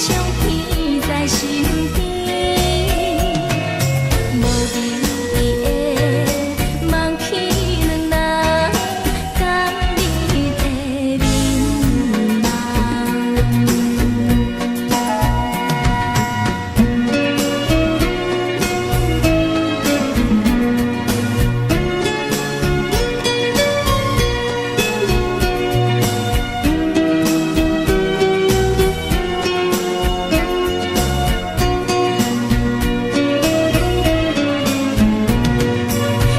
相片在身邊，無意義的夢片兩人，感你的面目。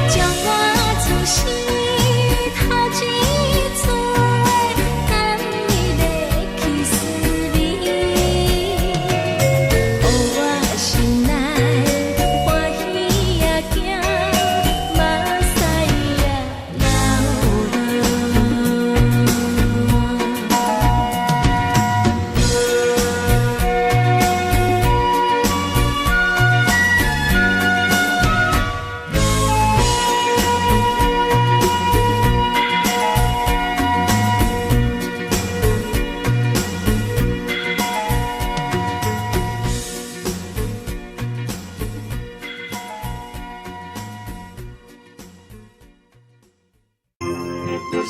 將我從心頭一撮，等你的去思味，予我心內歡喜也驚，目屎也流落。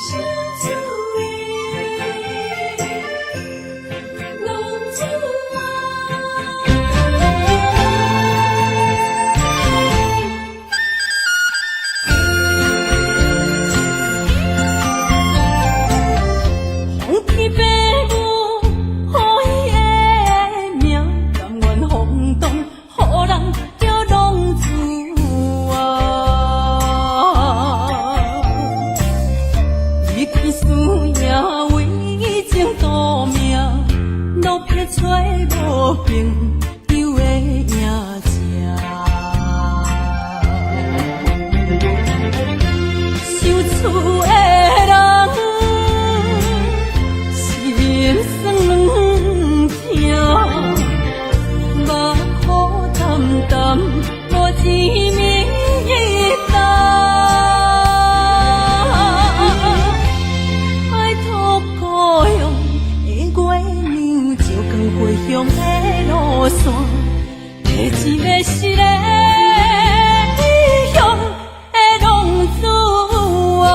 想厝的浪子啊。风天父母予伊的名，甘願風動，予人叫浪子啊。伊去輸贏為情賭命，落魄找無朋友的影子。想厝的人，心酸疼，目苦澹澹，無一暝冬。拜託故鄉的月娘，照光回鄉的路線，提錢欲失的異鄉的浪子啊。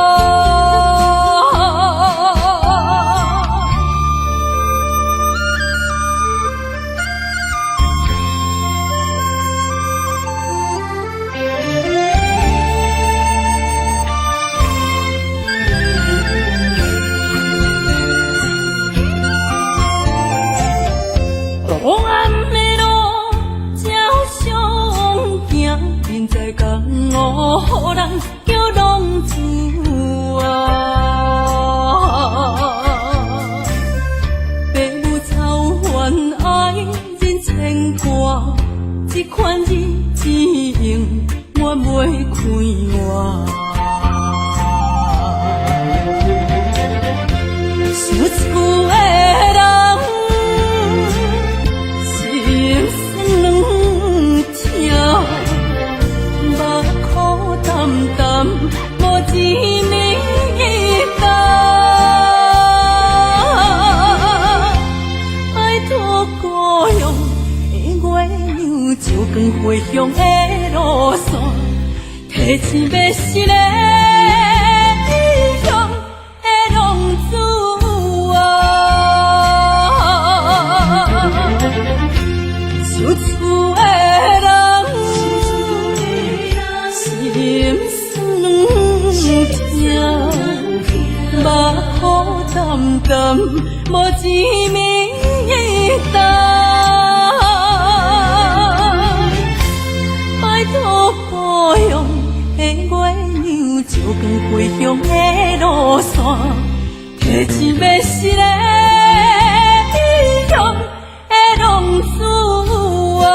黑暗的路照相行，人在江湖，予人叫浪子啊。爸母操煩愛人牽掛，這款日子永遠袂快活。想厝的人，心酸疼，目苦澹澹，無一暝冬。拜託故鄉的月娘，照光回鄉的路線，提錢欲失的異鄉的浪子啊。想厝的人，心酸疼，目苦澹澹，無一暝冬。拜託故鄉的月娘，照光回鄉的路線，提錢欲失的異鄉的浪子啊。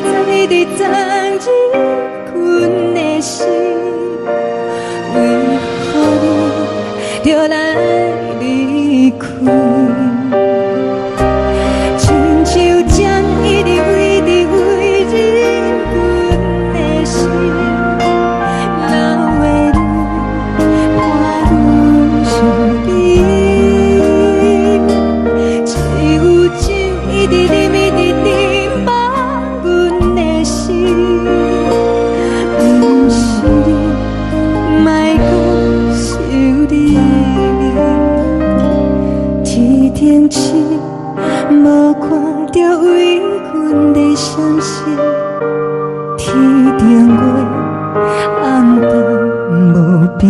直藏，一直藏入阮的心。為予你，著來離開。親像針一直一直為入阮的心，流的淚伴阮身邊。只有酒一直啉，一直啉，放阮的心。毋是你，莫閣想你。天頂星，無看著為阮咧閃爍，天頂月，暗淡無邊。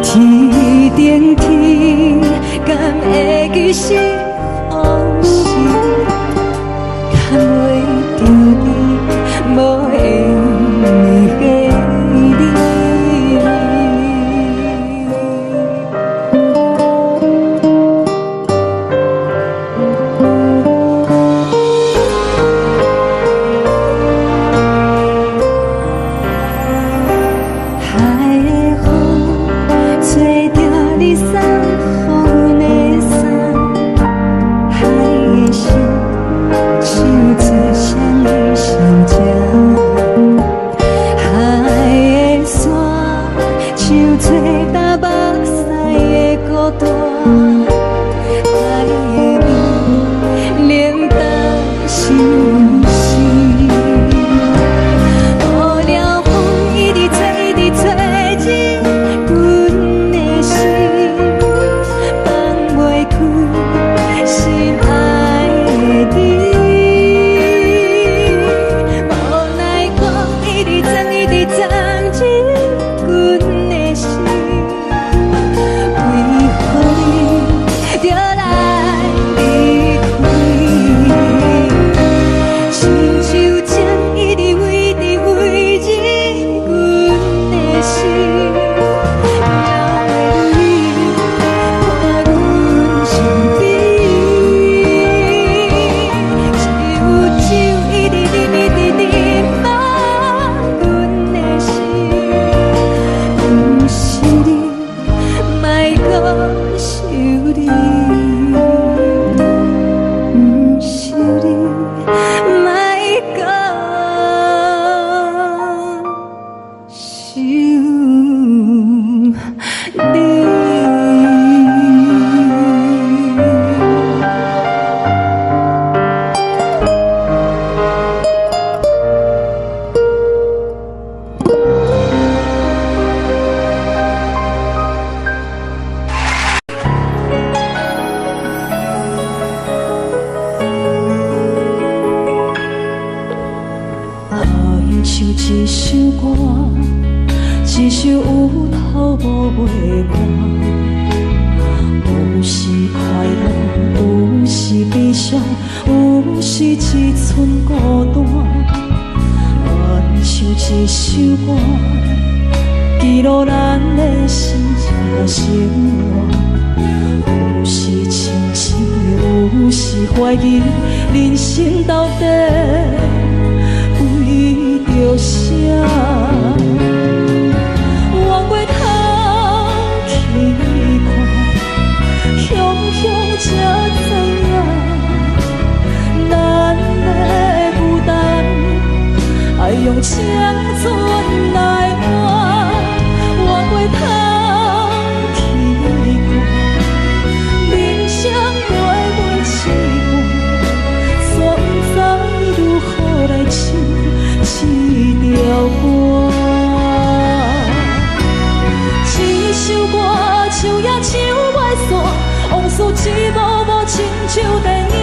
天頂天，敢會記是風時，牽袂著你，無緣的你。海的風吹著你送予阮的衫，海的聲唱出誰的心情，海的沙唱出東目屎的孤單，海的味冷淡相思。予了風一直吹，一直吹入阮的心，放袂開心愛的你。無奈何一直藏，一直藏入阮的心，為予你，著來離開。親像針一直一直飛入阮的心，流的淚伴阮身邊。只有酒一直啉，一直啉，放阮的心。毋是你，莫閣想你。毋是你，莫閣想你。愛像一首歌，一首有頭無尾歌，有時快樂，有時悲傷，有時一寸孤單。愛像一首歌，記錄咱的心情甲生活。有時清醒，有時懷疑，人生到底為著啥？回過頭去看，雄雄才知影，咱的孤單愛用青春來換。回過頭去看，人生短短一半，煞毋知如何來唱這條歌。這首歌唱也唱袂煞，往事一幕幕親像電影。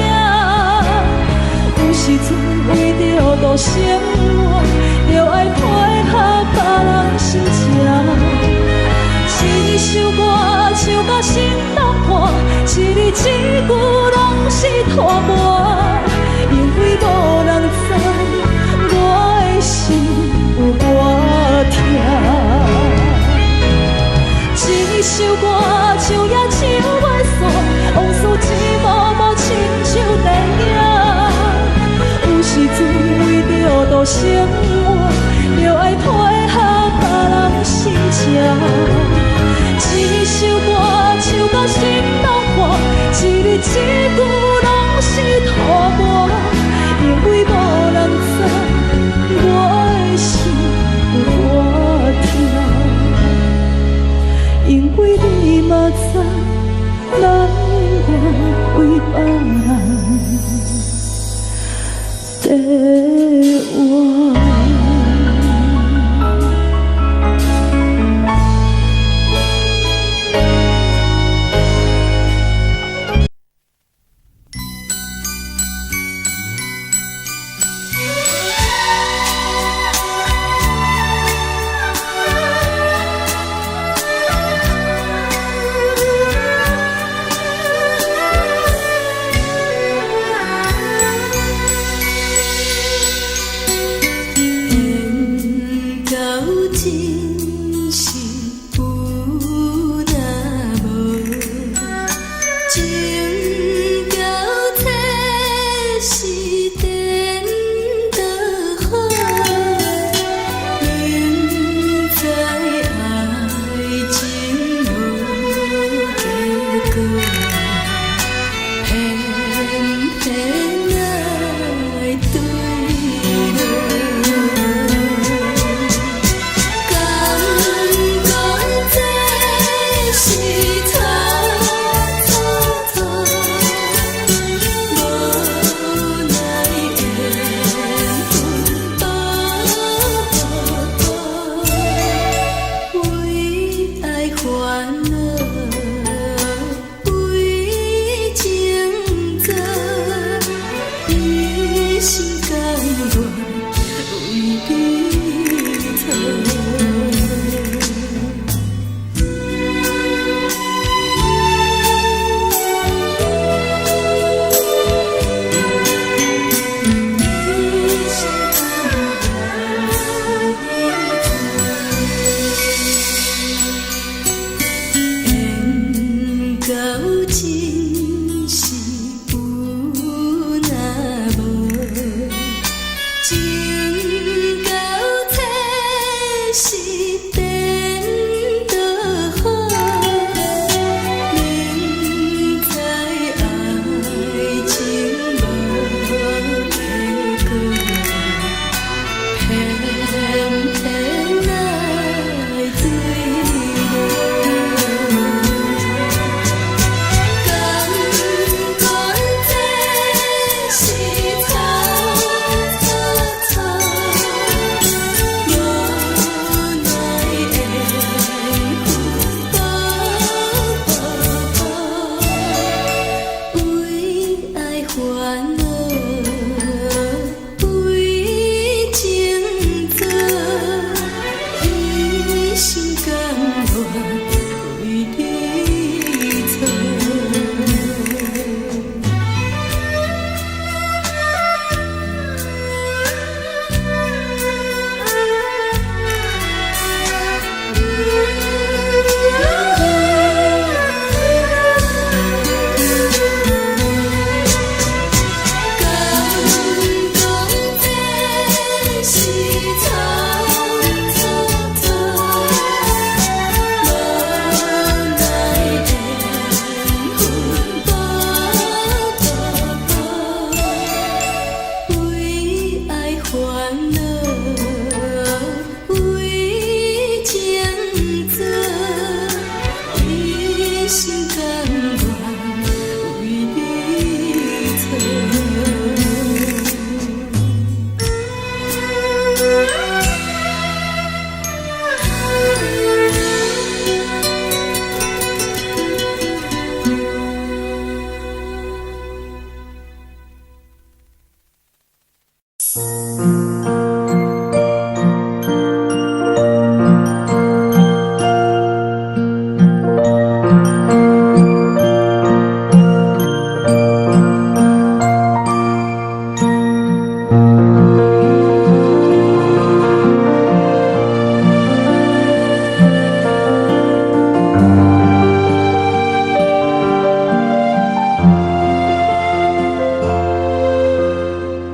有時陣為著度生活，著愛配合別人心情。這首歌唱甲心攏破，一字一句攏是拖磨，因為無人知我的心有偌疼。這首歌唱也唱袂煞，往事一幕幕親像電影。有時陣為著度生活，著愛配合別人心情。一首歌唱到心攏破，一字一句攏是塗抹，因為無人知我的心有偌疼，因為你嘛知，咱永遠為別人在活。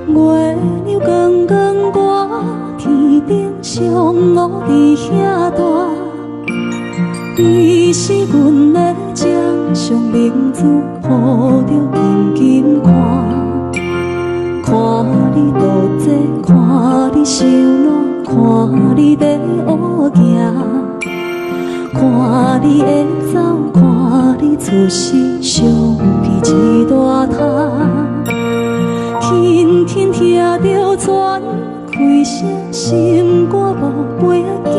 月娘光光挂天顶上乌伫遐大，伊是阮的掌上明珠，抱著紧紧看。看你渡济，看你收烂，看你咧学行，看你会走，看你出世，相片一大摊。轻轻听著船开声，心肝宝贝仔囝，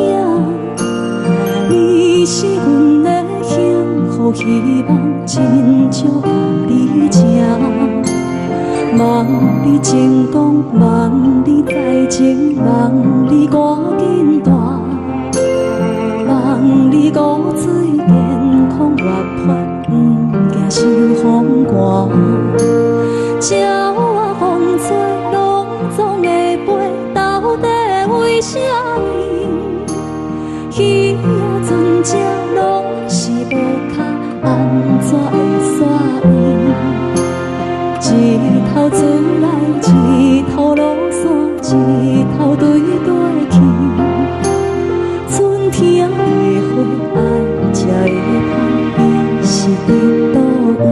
你是阮的幸福希望，真少共你请。望你成功，望你再情，望你赶紧大，望你五水健康活泼，毋惊受风寒。鸟仔风吹，拢总会飞，到底为啥物？鱼仔船只拢是无跤，按怎会煞圆？一头出来，一头落山，一头对过去。春天的花爱才会芳，伊是伫佗位？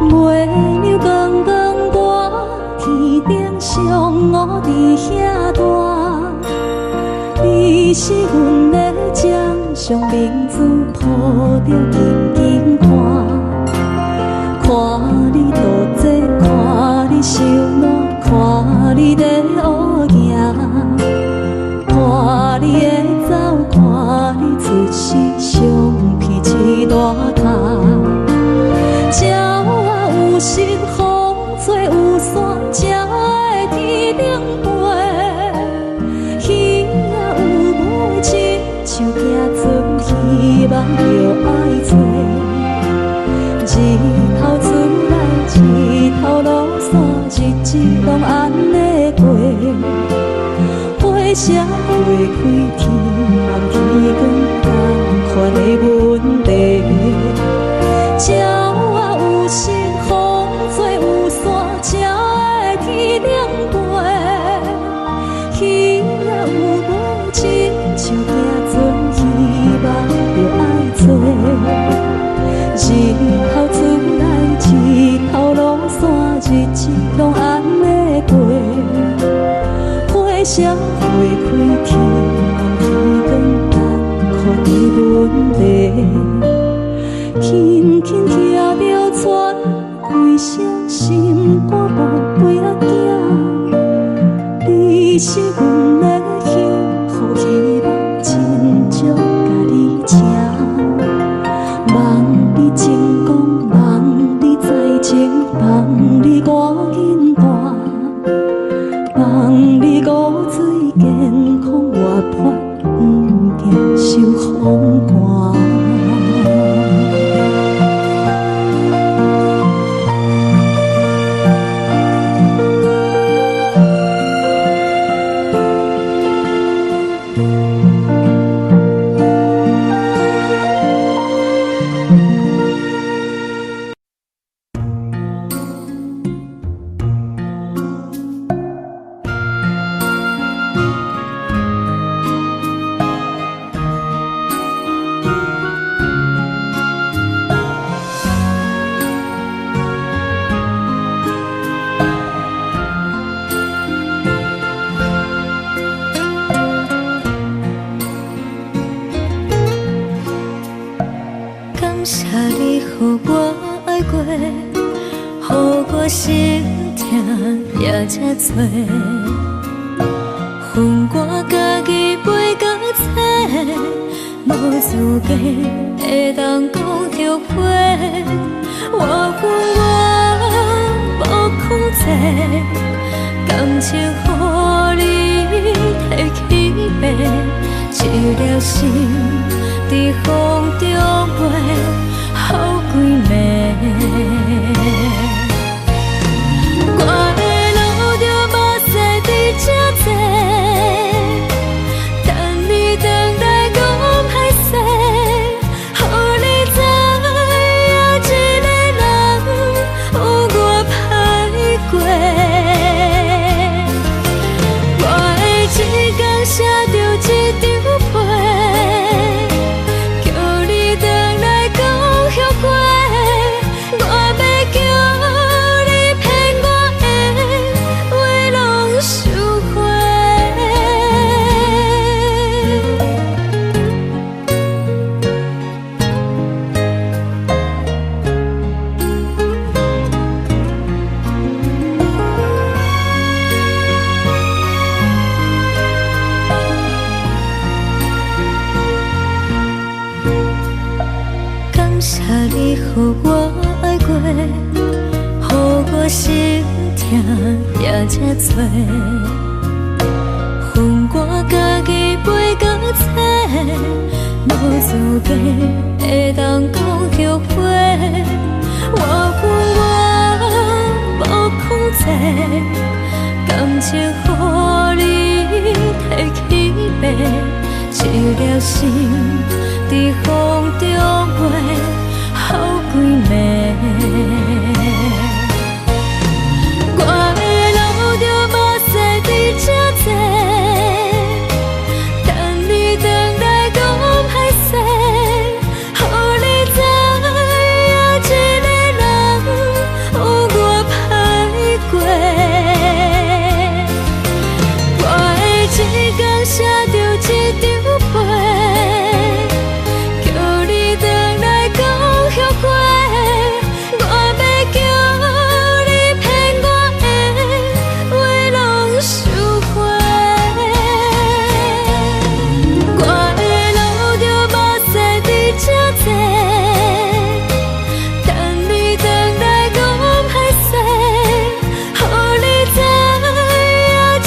月娘光光挂天顶上乌伫遐大，你是阮的掌上明珠，抱著紧紧看。看你渡济，看你收烂，看你咧学行，看你会走，看你出世，相片一大摊。鸟仔有心，风吹有线，才会天顶飞。鱼仔有尾，亲像行船，希望著爱揣。日头出来，日头落山，日子拢按呢过。花谢花开，天暗天光，仝款的问题。鸟仔有心，风吹有线，才会天顶飞。鱼仔有尾，亲像行船，希望著爱揣。日头出来，日头落山，日子拢按呢过。花谢花开，天暗天光，仝款的问题。轻轻听著船开声，心肝宝贝仔囝，你是阮的幸福希望，真少共你请。望你成功，望你再情，望你赶紧大，望你五水健康活泼，毋惊受风寒。感謝你予我愛過，予我心疼也這多。分我家己飞到找，無資格會當講後悔。我永遠無控制，感情予你提去爬，一粒心佇風中飛，予規暝。我會流著目屎予我心疼也這多。予我家己飛到找，無資格會當講後悔。我永遠無控制，感情予你提去爬，一粒心佇風中飛，予規暝。我會流著目屎佇這坐，等你轉來講歹勢，予你知影一个人有偌歹過。我會一工寫著一張批，叫你轉來講後悔。我欲叫你騙我的話攏收回。我會流著目屎佇這坐，等你轉來講歹勢，予你知影一個人有偌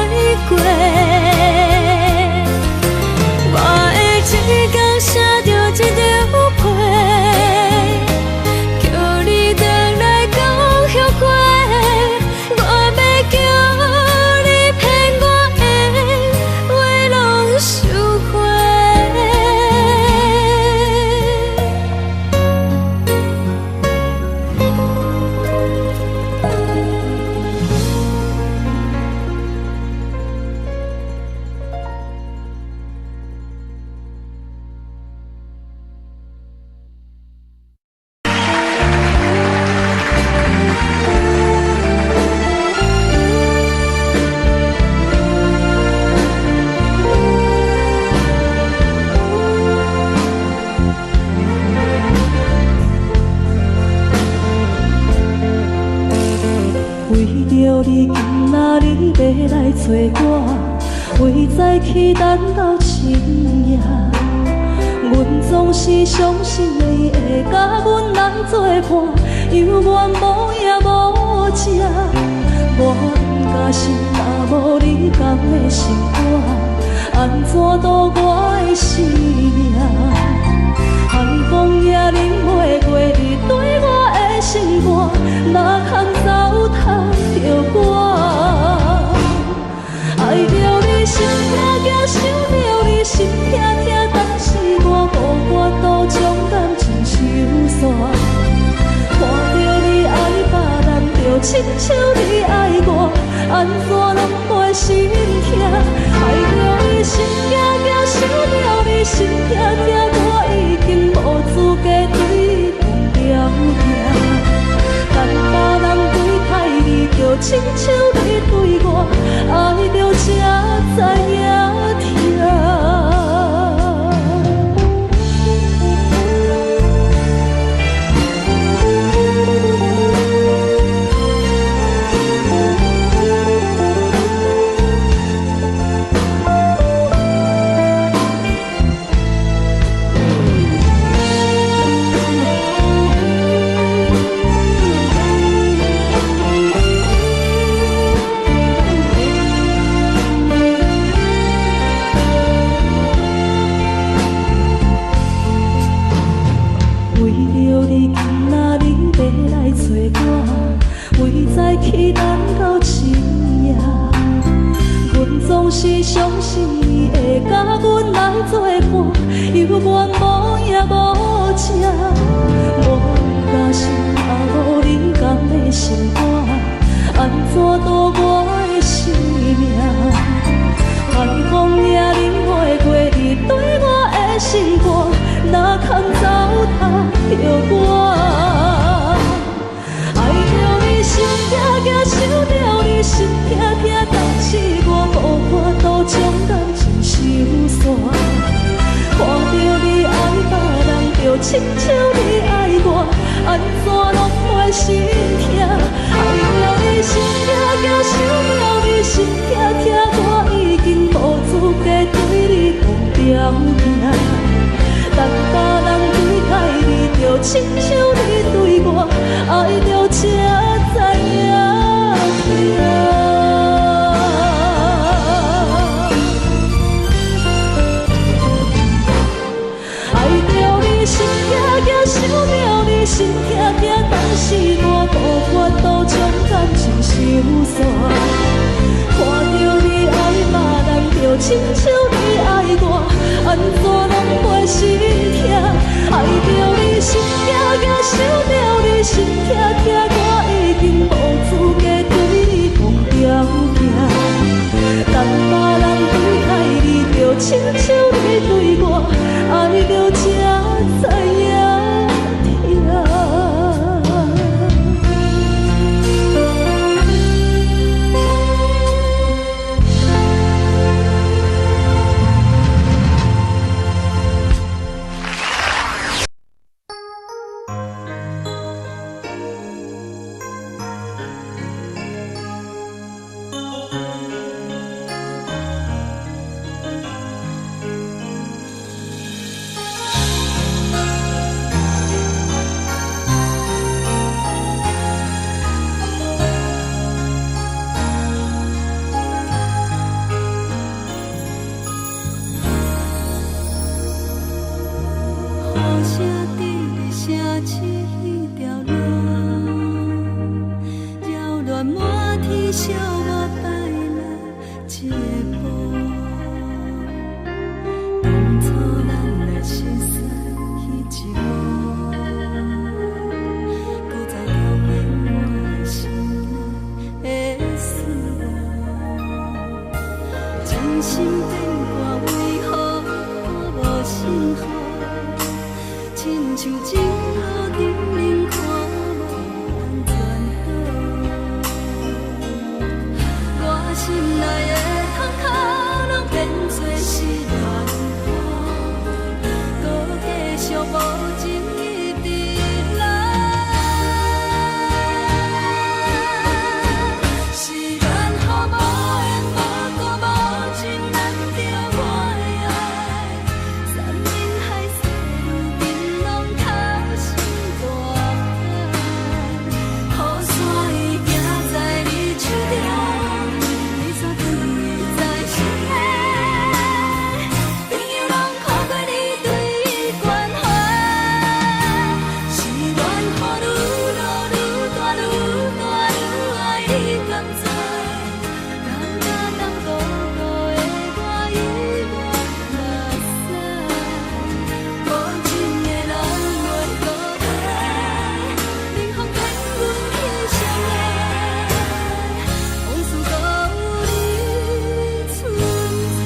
歹過。我會一工寫著一張批，叫你轉來講後悔。我欲叫你騙我的話攏收回。為著你，今仔日欲來找我，為早起等到深夜。阮總是相信你會佮阮來作伴，猶原無影無跡。我毋甘心，若無你敢會心肝，按怎度我的生命？寒風也忍袂過你對我的心肝，哪通糟蹋著我？愛著你心痛痛，想著你心痛痛，當時我無法度將感情收煞。看著你愛別人，就親像你愛我，按怎攏袂心疼？愛著你心驚驚，想著你心痛痛，我已經無資格對你講條件。等別人對待你，就親像你對我，愛著才知影疼。為著你，今仔日欲來找我，為早起等到深夜。阮總是相信你會佮阮來作伴，猶原無影無跡。我毋甘心，若無你敢會心肝，按怎度我的生命？寒風也忍袂過你對我的心肝，哪通糟蹋著我？愛著你心痛痛，想著你心痛痛，當時我無法度將感情收煞。看著你愛別人，就親像你愛我，按怎攏袂心疼？愛著你心痛痛，想著你心痛痛，我已經無資格對你講條件。等別人對待你，親像你愛我，按怎攏袂心疼？愛著你心驚驚，想著你心痛痛，我已經無資格對你講條件。當別人對待你，就親像你對我，愛著才知影疼。雨聲佇咧城市彼條路，擾亂滿天小我擺來一步。當初咱來熟似彼一幕，閣再重演我心內的思慕。真心變卦，為何看無信號？親像情路頂面看無安全島，我心內的痛苦攏變做是亂雨，閣繼續無情一直來。是緣予無緣無故無情難著我的愛，山盟海誓如今攏投身大海，雨傘伊行在你手中，你煞藏在心內。朋友攏看過你對伊關懷，是緣予愈落愈大愈大愈愛，你敢知？感覺當孤獨的我猶原目屎，無情的人緣孤單，冷風騙阮去相愛，往事閣有你存在。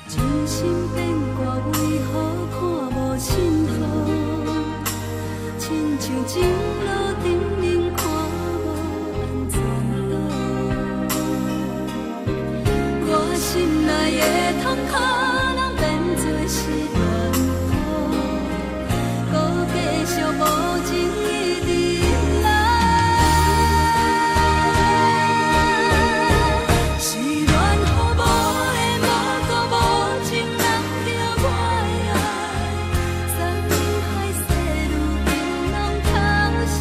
真心變卦，為何看無信號？親像情路頂面看無安全島，我心內的痛苦攏變做是亂雨，閣繼續無情一直來。是緣予無緣無故無情難著我的愛，山盟海誓如今攏投身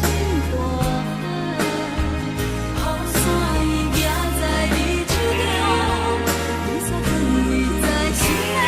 大海，雨傘伊行在你手中，你煞藏在心內。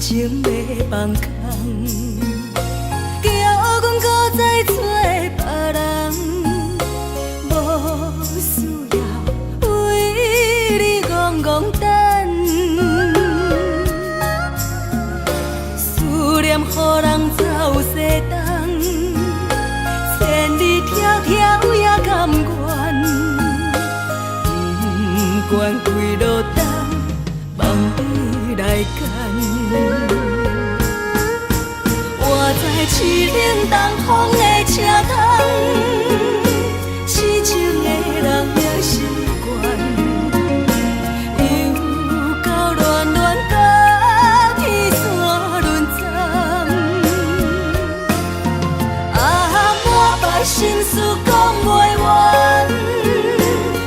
情欲放空，叫阮閣再找別人，無需要為你戇戇等，思念予人走西東，千里迢迢也甘願，不管幾落冬，望你來牽。我知凄冷東風的車窗，痴情的人也習慣，又到戀戀甲天山輪站，啊，滿腹心事講袂完，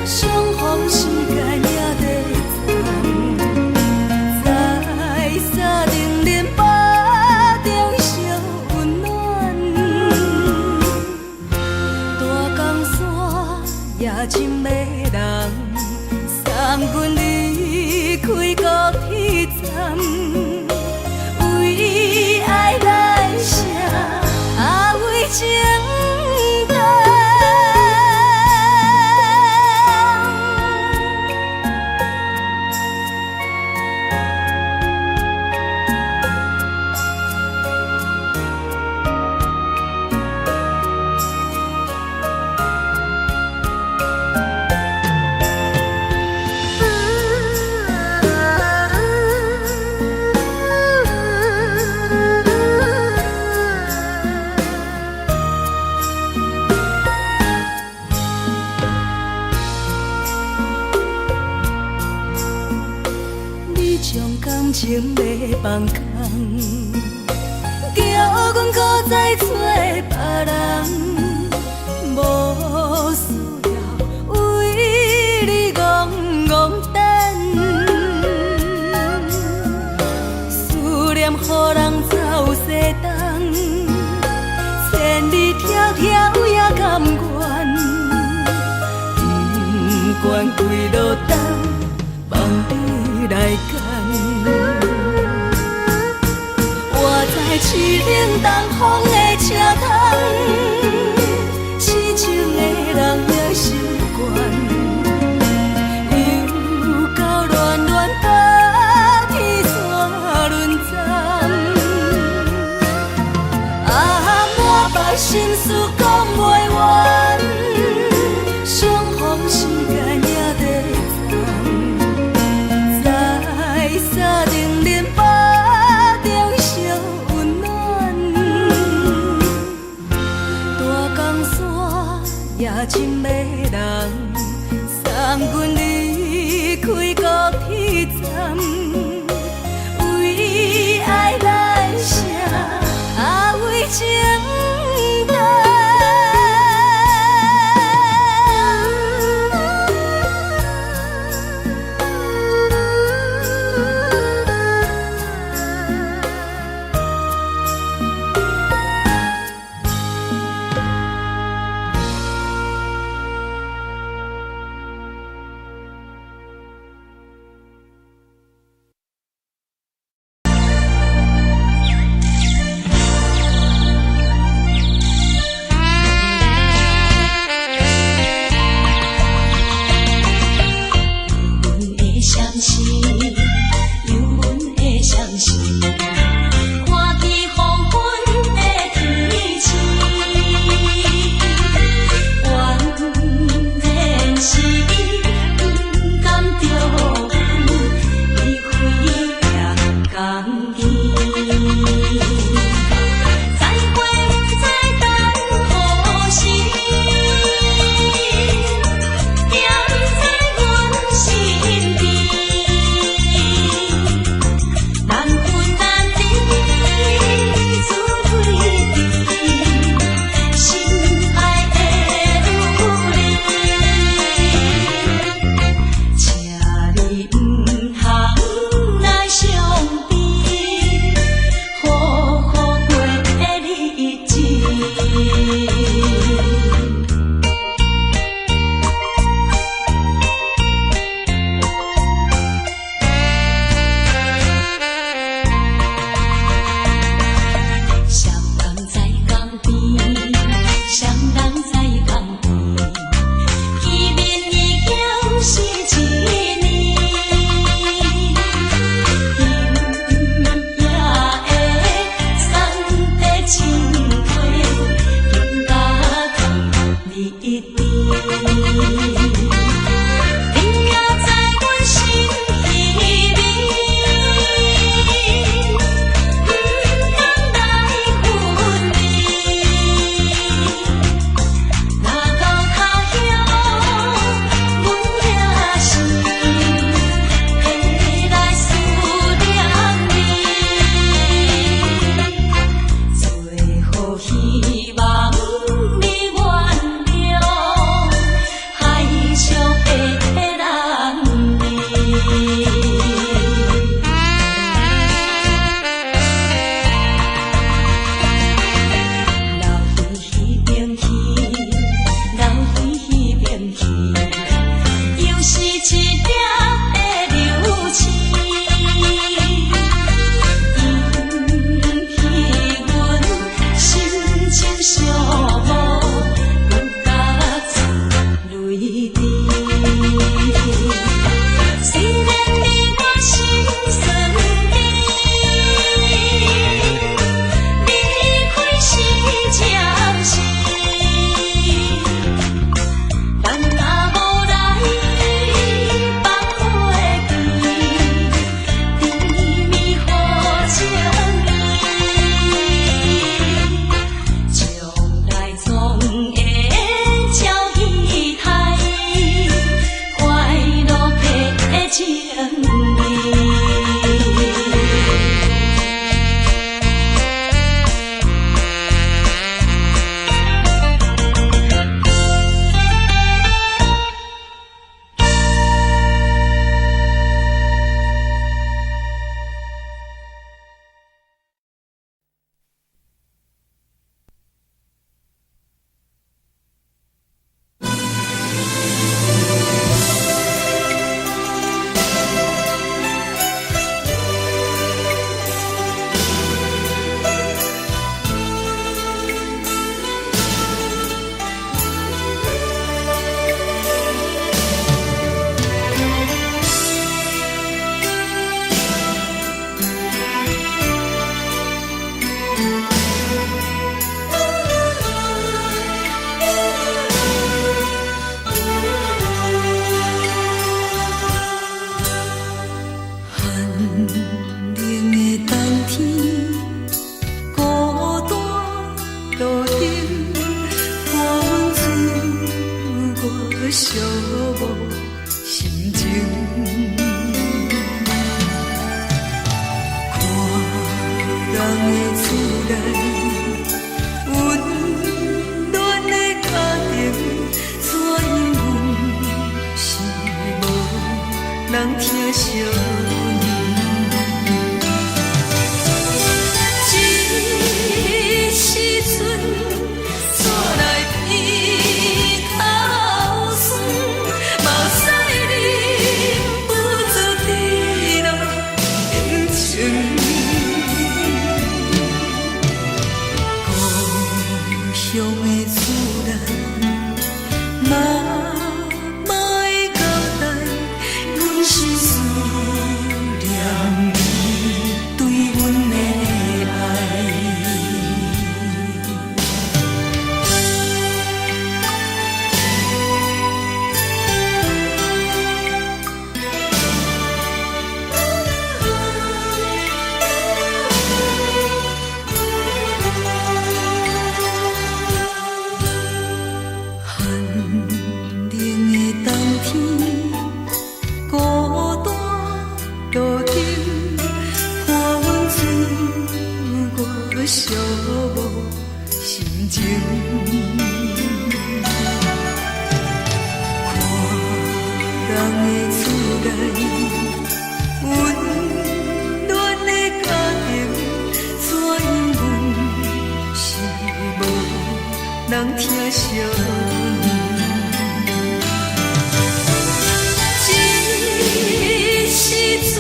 相逢時間也短暫，在三重恁腹中相溫暖，大江山也真迷人，送阮離開高鐵站，為愛來寫，啊為情等。你將感情欲放空，叫阮閣再找別人，無需要為你戇戇等，思念予人走西東，千里迢迢也甘願，不管幾落冬，望你來牽。我知凄冷東風的車窗，痴情的人也習慣，又到戀戀甲天山輪站，啊，滿腹心事講袂完，相逢時間也短暫，在三重恁腹中相溫暖，大江山也真迷人，送阮離開高鐵站，為愛來寫，啊為情等。寂寞心情。看人的厝內，溫暖的家庭，怎樣阮是無人疼惜阮。這時陣煞來鼻頭酸，目屎忍不住滴落眼睛。故鄉的厝內，媽媽的交代，阮是思念你對阮的愛。寒冷的冬天，孤單路燈，伴阮自我寂寞心情。看人的厝內，溫暖的家庭，怎樣阮是無人疼惜阮。這時陣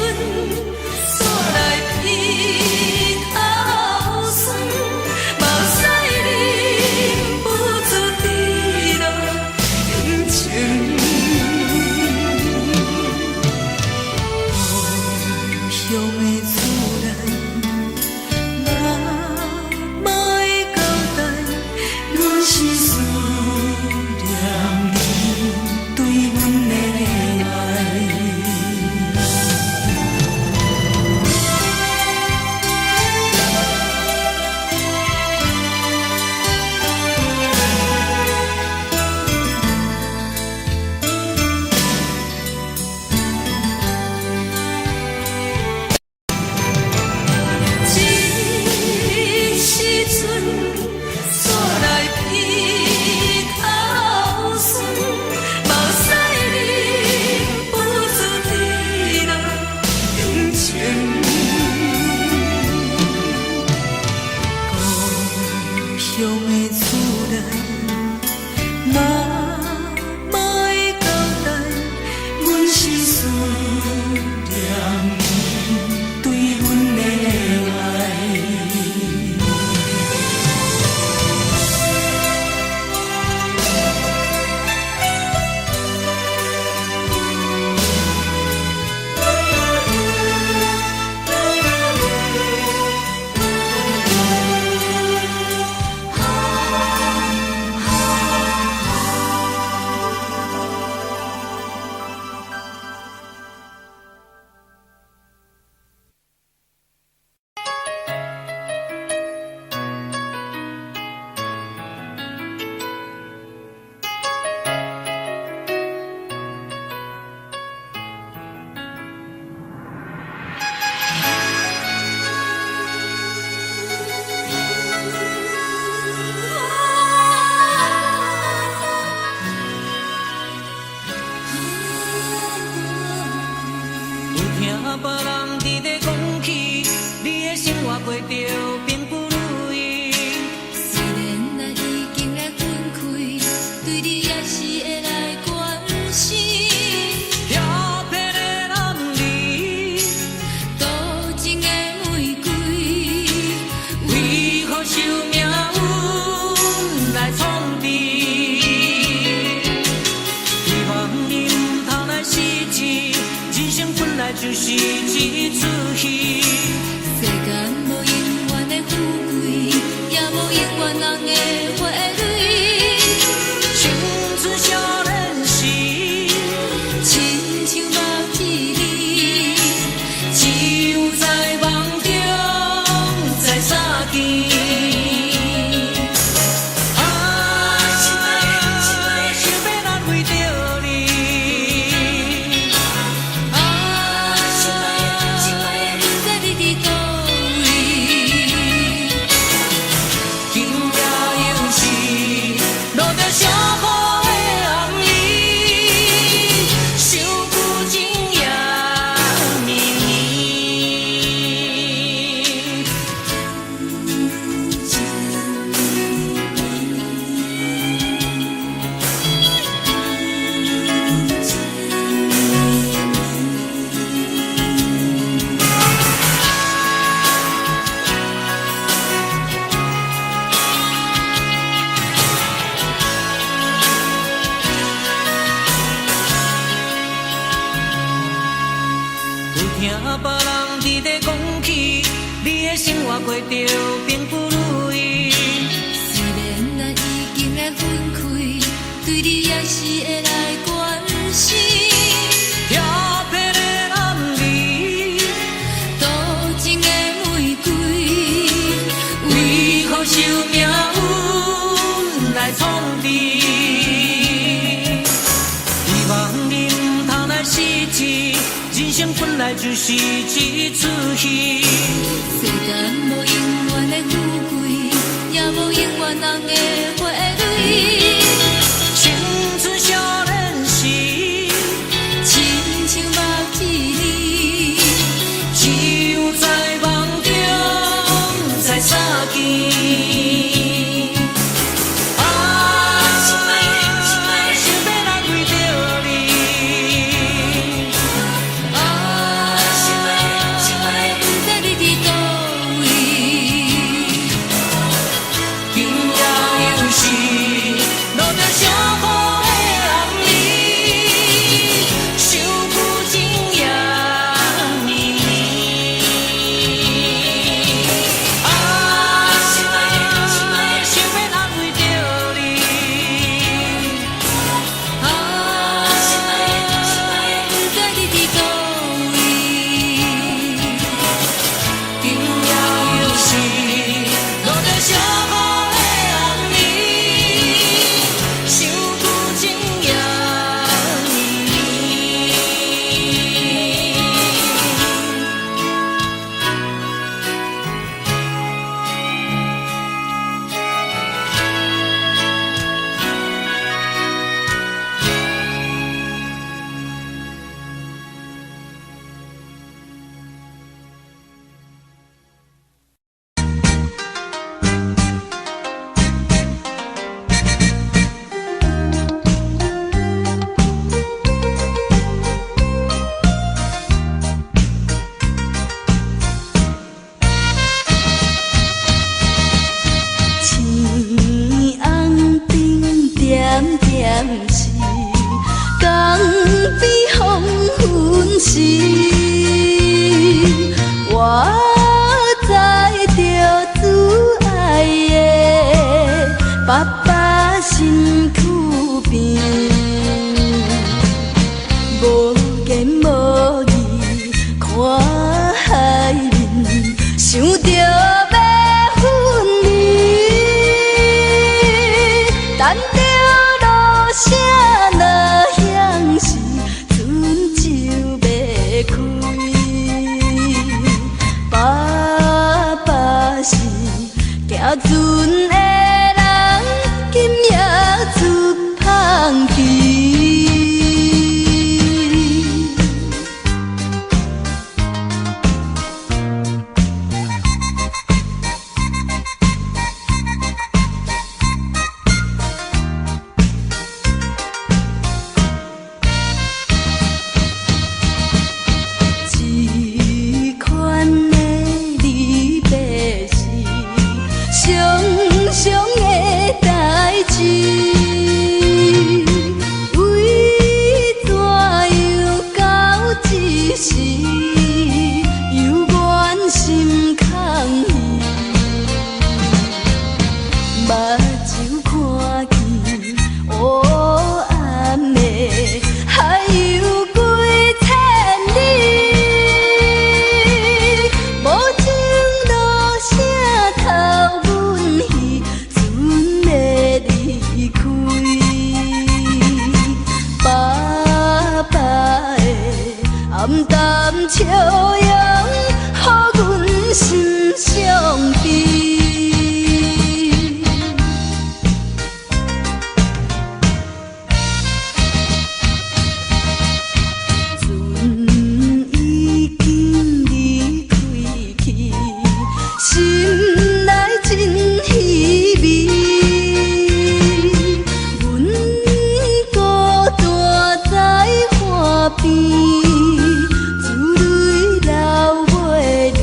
煞來鼻頭酸，目屎忍不住滴落眼睛。故鄉的厝內，媽媽的交代，阮是思念你對阮的愛。這時陣煞來鼻頭酸，目屎忍不住滴落眼睛。故鄉的厝內，媽媽的交代，阮是思念你對阮的愛。有聽別人佇咧講起，你的生活過著並不如意。雖然咱已經來分開，對你也是會來關心。協騙的男兒，多情的玫瑰，為何受命運來創治？希望你毋通來失志，人生本來就是一齣戲。世間無永遠的富貴，也無永遠人的花蕊。青春少年時，親像目一暝，只有在夢中再相見。啊，想欲咱為著愛，別人佇咧講起，你的生活過著並不如意。雖然咱已經來分開，對你也是會來關心。調皮的暗暝，多情的玫瑰，為何受命運來創治？希望你毋通來失志，人生本來就是一齣戲。世間無永遠的富貴，也無永遠紅的花蕊。青春少年時，親像目一暝，只有在夢中才相見。啊，想欲來為著你，啊，毋知你佇佗位。今夜又是落著小雨的暗暝，想久情也綿綿。啊，想欲安慰著你，啊，毋知你佇佗位。今夜又是落著小雨的暗暝，想久情也綿綿。青红灯点点是，江边黄昏时，我载著主爱的爸爸身躯边，無言無語看海面，想著欲分離，等著落聲若響時，船就欲開。爸爸是行船的人，今夜出芳期。這款的離別是常常的代誌，為怎樣到這時猶原心空虛？目睭看見烏暗的海有幾千里，無情落聲頭阮彼船欲離開。爸爸的暗淡笑容，予阮心傷悲。船已經離開去，心內真稀微。阮孤單在岸邊，珠淚流袂離。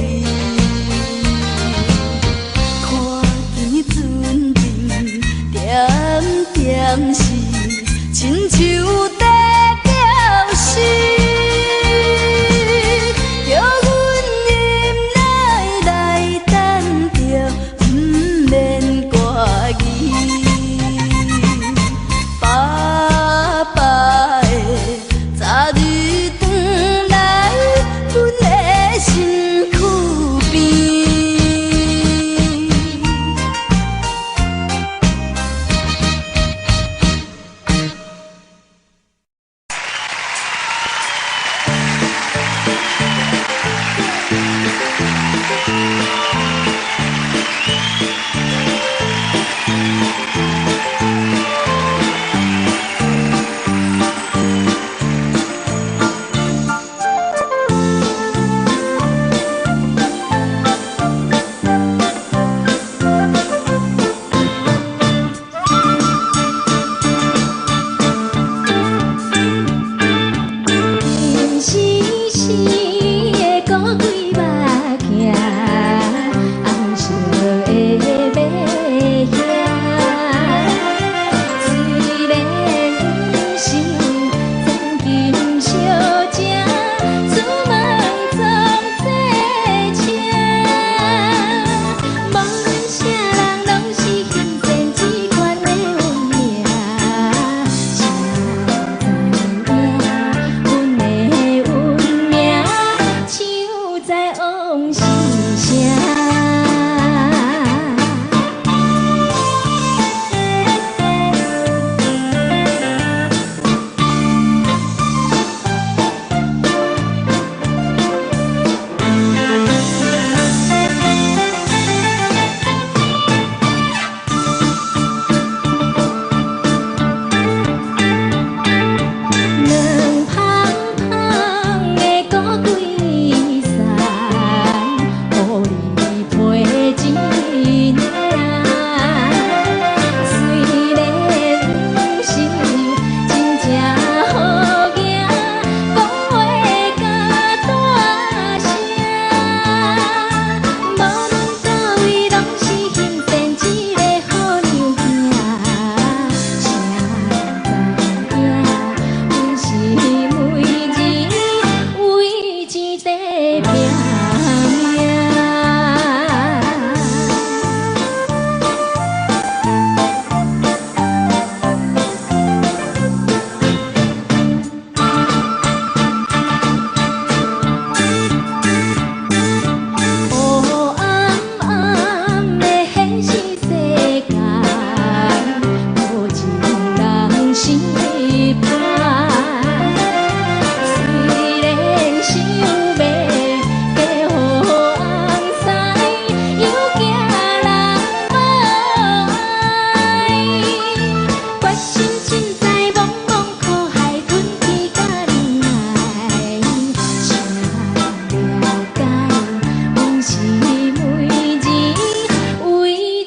看見船燈點點是，親像在表示，叫阮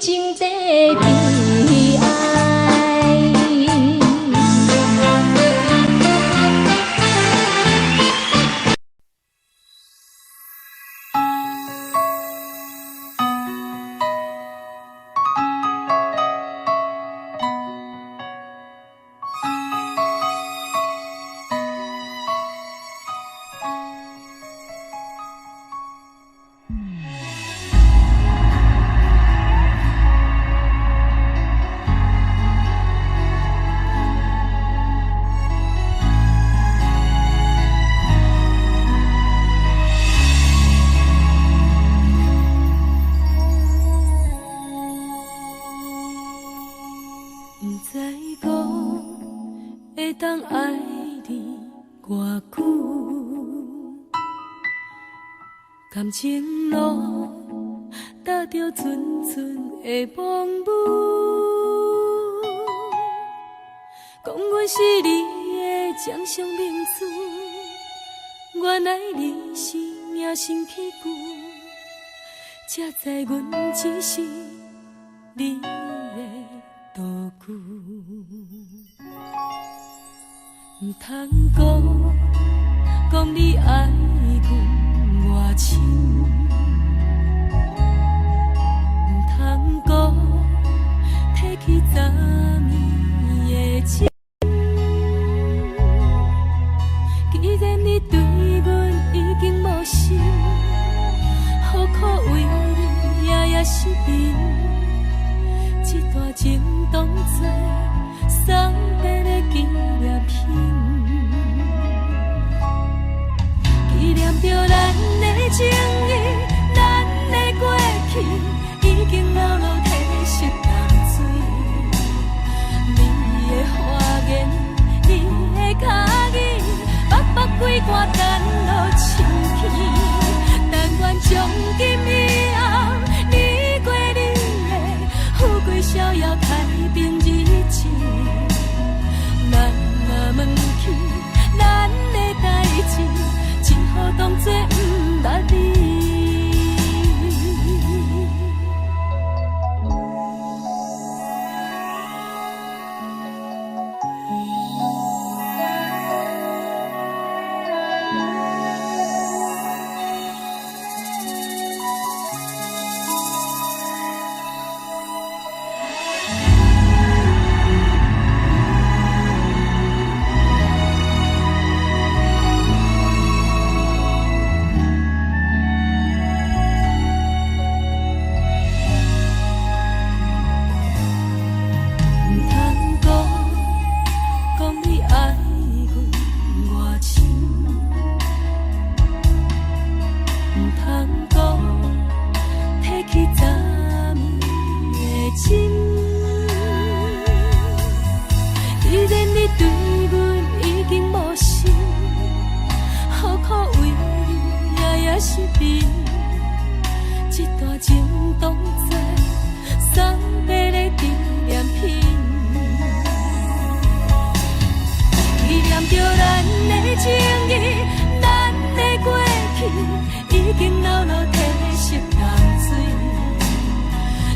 生的悲哀。毋知讲会当爱你偌久，感情路踏著阵阵的风雨，讲阮是你的掌上明珠，原来你是命生起旧，才知阮只是你的道具。毋通讲，讲你爱阮偌深，毋通讲提起昨暝的情。既然你对阮已经无心，何苦为你夜夜失眠？这段情当作送别的纪念品，纪念著咱的情谊，咱的过去，已经老落褪色淡水。你的花言，你的脚印，目目规汗等落深去。但愿从今以后，你过你的，富贵逍遥太平日子。咱若问起咱的代志，只好当作毋捌你。毋通讲，讲你爱阮偌深，毋通讲提起昨暝的情。既然你对阮已经无心，何苦为你夜夜失眠？这段情当作送别的纪念品，纪念著咱的情谊，咱的过去，已经老落褪色淡水。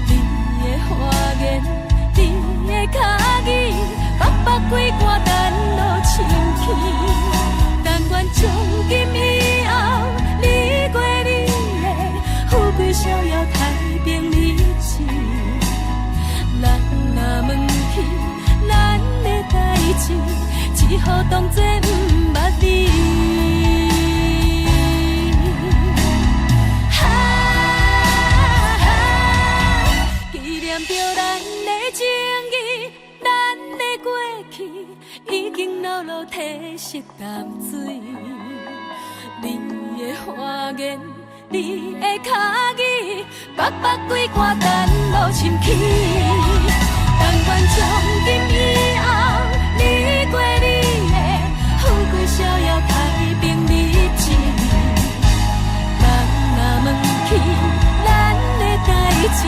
你的花言，你的脚印，目目规汗等落深去。但愿从今以后，你过你的，富贵逍遥太平日子。咱若问起咱的代志，只好当作毋捌你。啊，纪念著咱的情谊，咱的过去，已经老落褪色淡水。你的花言，你的脚印，目目规汗等落深去。但愿从今以后，你过你的，富贵逍遥太平日子。人若问起咱的代志，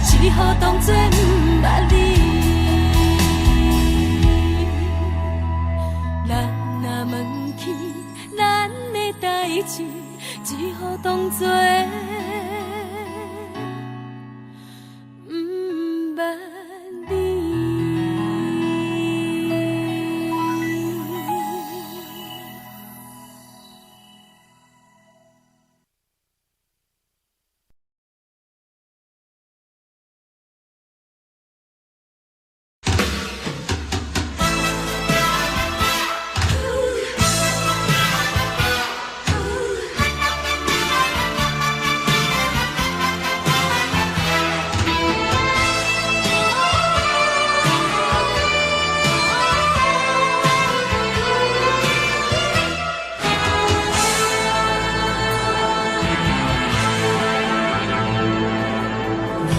只好当作毋捌你。人若问起咱的代志，只好当作毋萬里。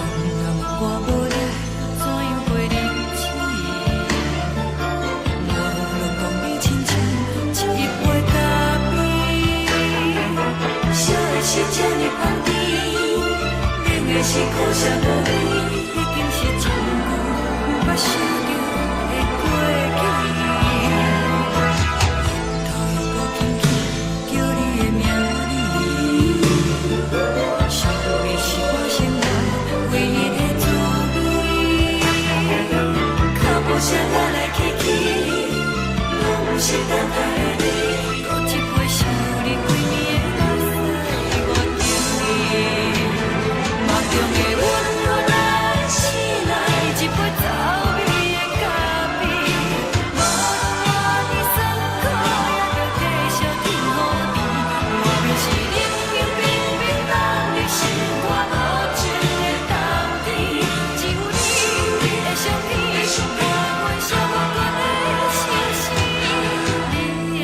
人若问我无你，怎样过日子？我拢讲你亲像一杯咖啡，烧的是这呢香甜，冷的是苦涩无味，已经是真久毋捌想著的过去。头又阁轻轻叫你的名字，想你是我生活唯一的滋味。脚步声来来去去，拢毋是等待的你。搁一杯想你规暝的目屎，我等你。梦中的温暖咱醒来，一杯走味的咖啡。无论偌尼酸苦，也著继续天雨甜。外面是冷冷冰冰冬日，心肝无情的冬天。只有你的相片，伴阮小可阁在相思。你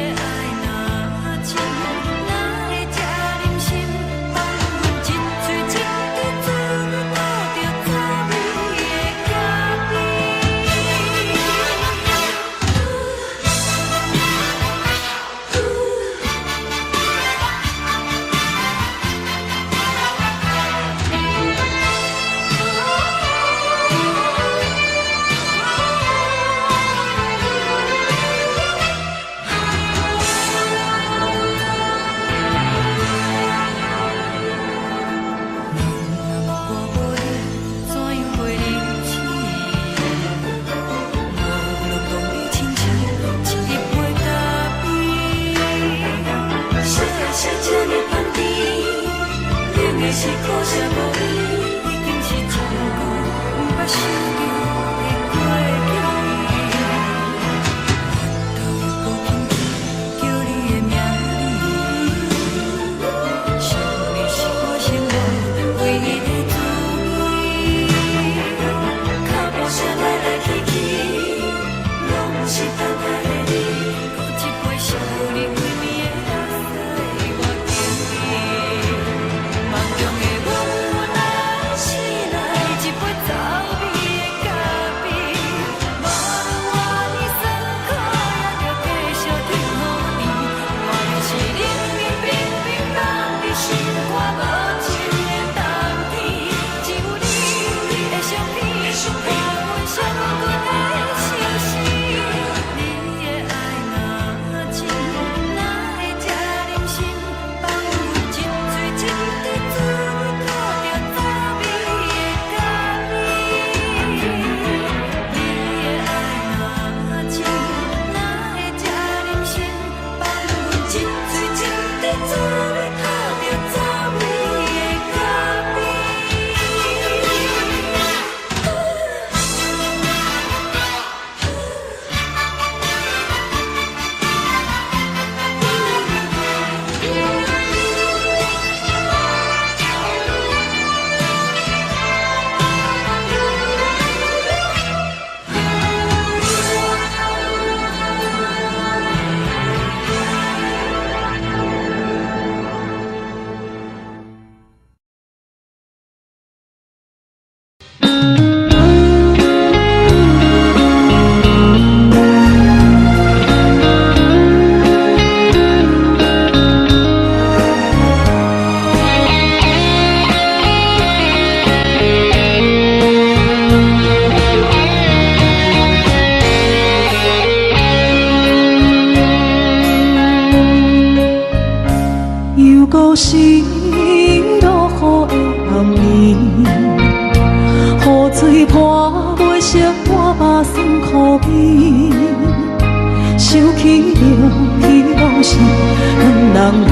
南雨的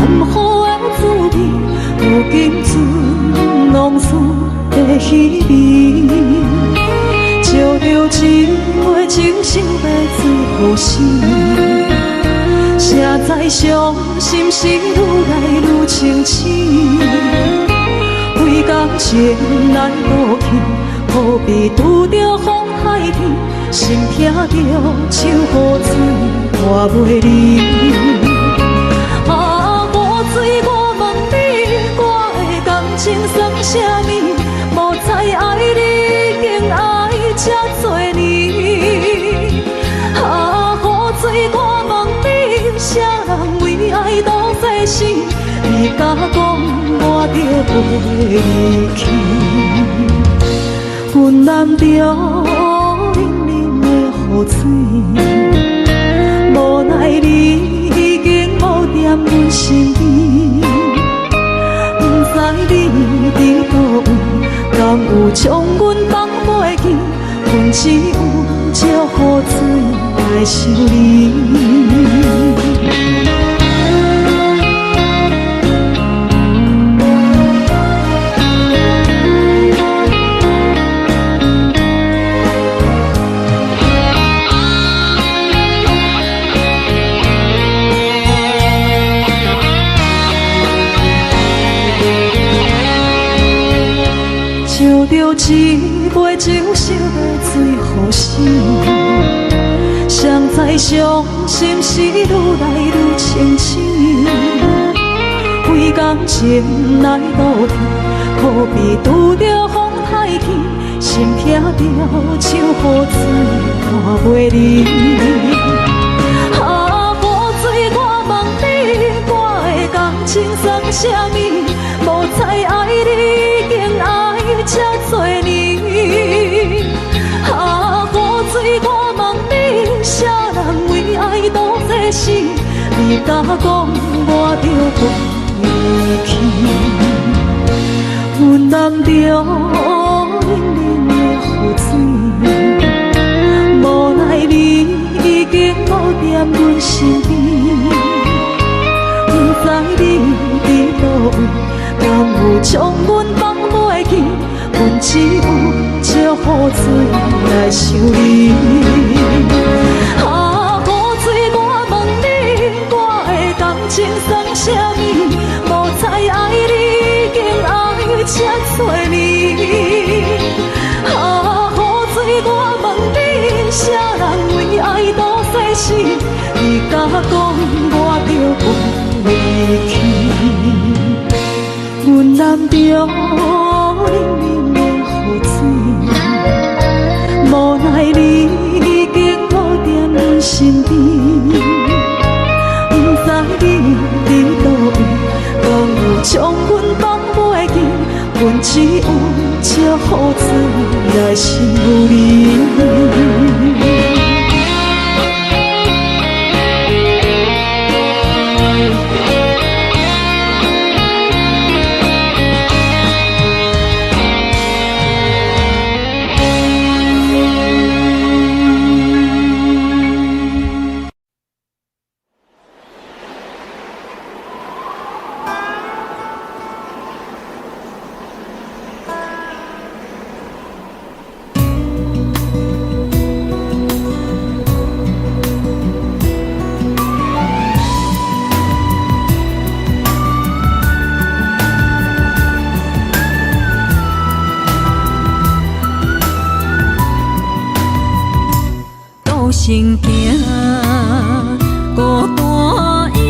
滋味，如今剩农村的稀微。照著一杯酒，想欲醉予死。谁知傷心事愈來愈清醒，為感情來賭氣，好比拄著風海天，心疼著像雨水拖袂離。啊，雨水，我問你，我的感情算啥物？無知愛你已經愛這多年。啊，雨水，我問你，啥人為愛賭生死？你敢講我著袂離去？雲南著冷冷的雨水，無奈你已經無踮阮身邊，不知你佇佗位，敢有將阮放袂記？阮只有借雨水來想你。照著一杯酒，想欲醉予死。誰知傷心事愈來愈清醒，為感情來賭氣，可比拄著風太天，心疼著像雨水拖袂離。啊，雨水，我問你，我的感情算啥物？無知愛你已經愛這多年。啊，雨水，我問你，啥人為愛賭生死？你敢講我著袂去？雲南著冷冷的雨水，無奈你已經無踮阮身邊，不知你佇佗位，敢有將阮放袂記？阮只有借雨水來想你。啊，雨水，我問你，我的感情算啥物？無知愛你已經愛這多年。啊，雨水，我問你，啥人為愛賭生死？你敢講我著袂去？雲南著冷冷的雨水，無奈你已經無踮阮身邊，不知你佇佗位，敢有將阮放袂記？阮只有借雨水來想你。 賭神行，孤單影，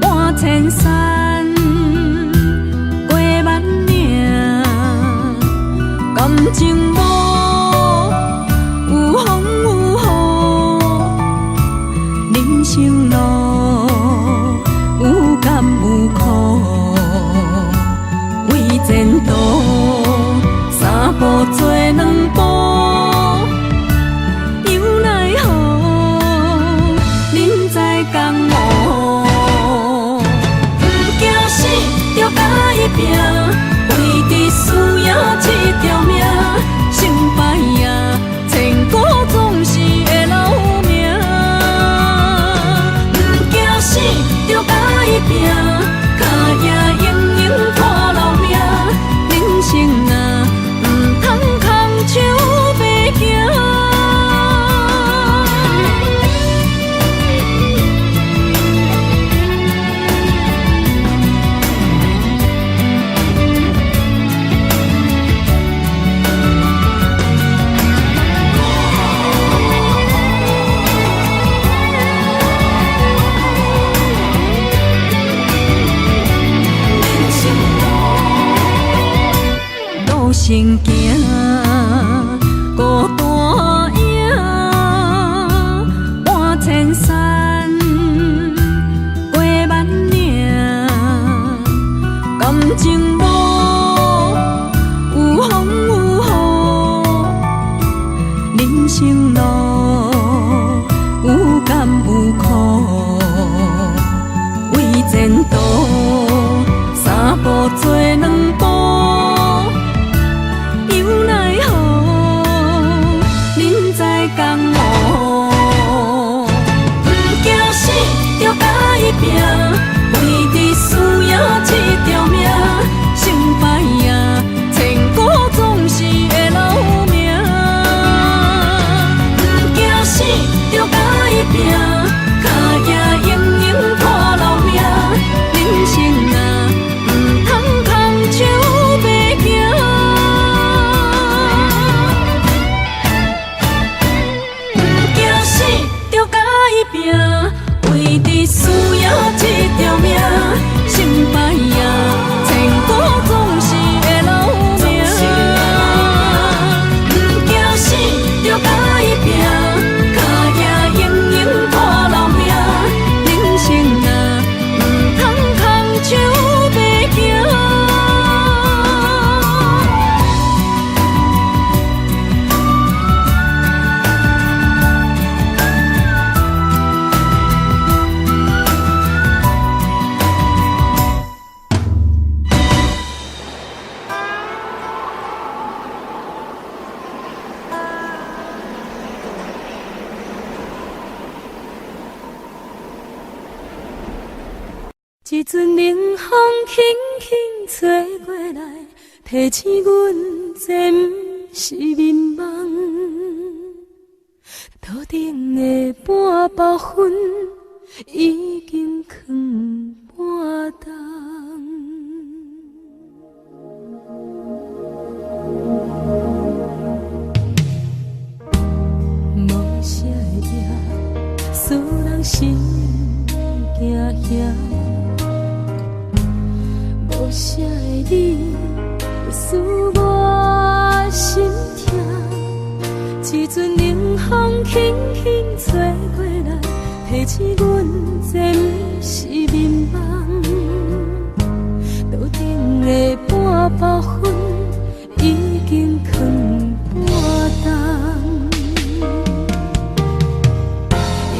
搬千山，過萬嶺，感情無有風有雨，人生路有甘有苦，為前途三步做兩步。拼，為著輸贏這條命，成敗啊，千古總是會留名。毋驚死，也永永看留名。人生啊，毋通空手白行。人生路，路先行，孤單影，搬千山，過萬嶺，感情路有風有雨，人生路有甘有苦，為前途三步做兩步，猶奈何，人在江湖。毋驚死，著共伊拚，為著輸贏這條命。成敗啊，千古總是會留名。毋驚死，著共伊拚，跤也永永看留名。人生啊，毋通空手白行。毋驚死，著共伊拚，為著輸贏這條命。成敗啊，千古總是會留名。毋驚死，著共伊拚，跤也永永看留名。人生啊，毋通空手白行。一陣冷風輕輕吹過來，提醒阮這毋是眠夢。桌頂的半包烟已經囥半冬。無聲的夜，使人心驚嚇。無聲的你，使我心痛。一陣冷風輕輕吹過來，提醒阮這毋是眠夢。桌頂的半包烟已經囥半冬。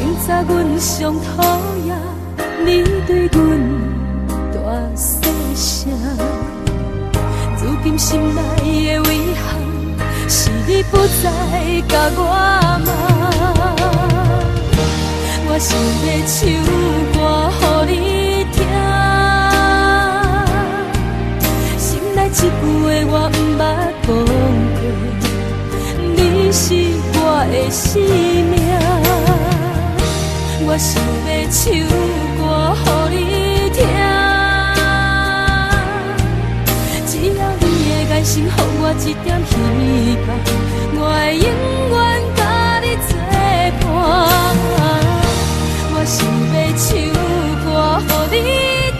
永早阮上討厭你對阮大細聲，如今心內的遺憾是你不再共我罵。我想欲唱歌予你聽，心內這句話我毋捌講過，你是我的生命。我想欲唱歌予你聽，只要你的眼神予我一點希望，我會永遠佮你作伴。我想欲唱歌予你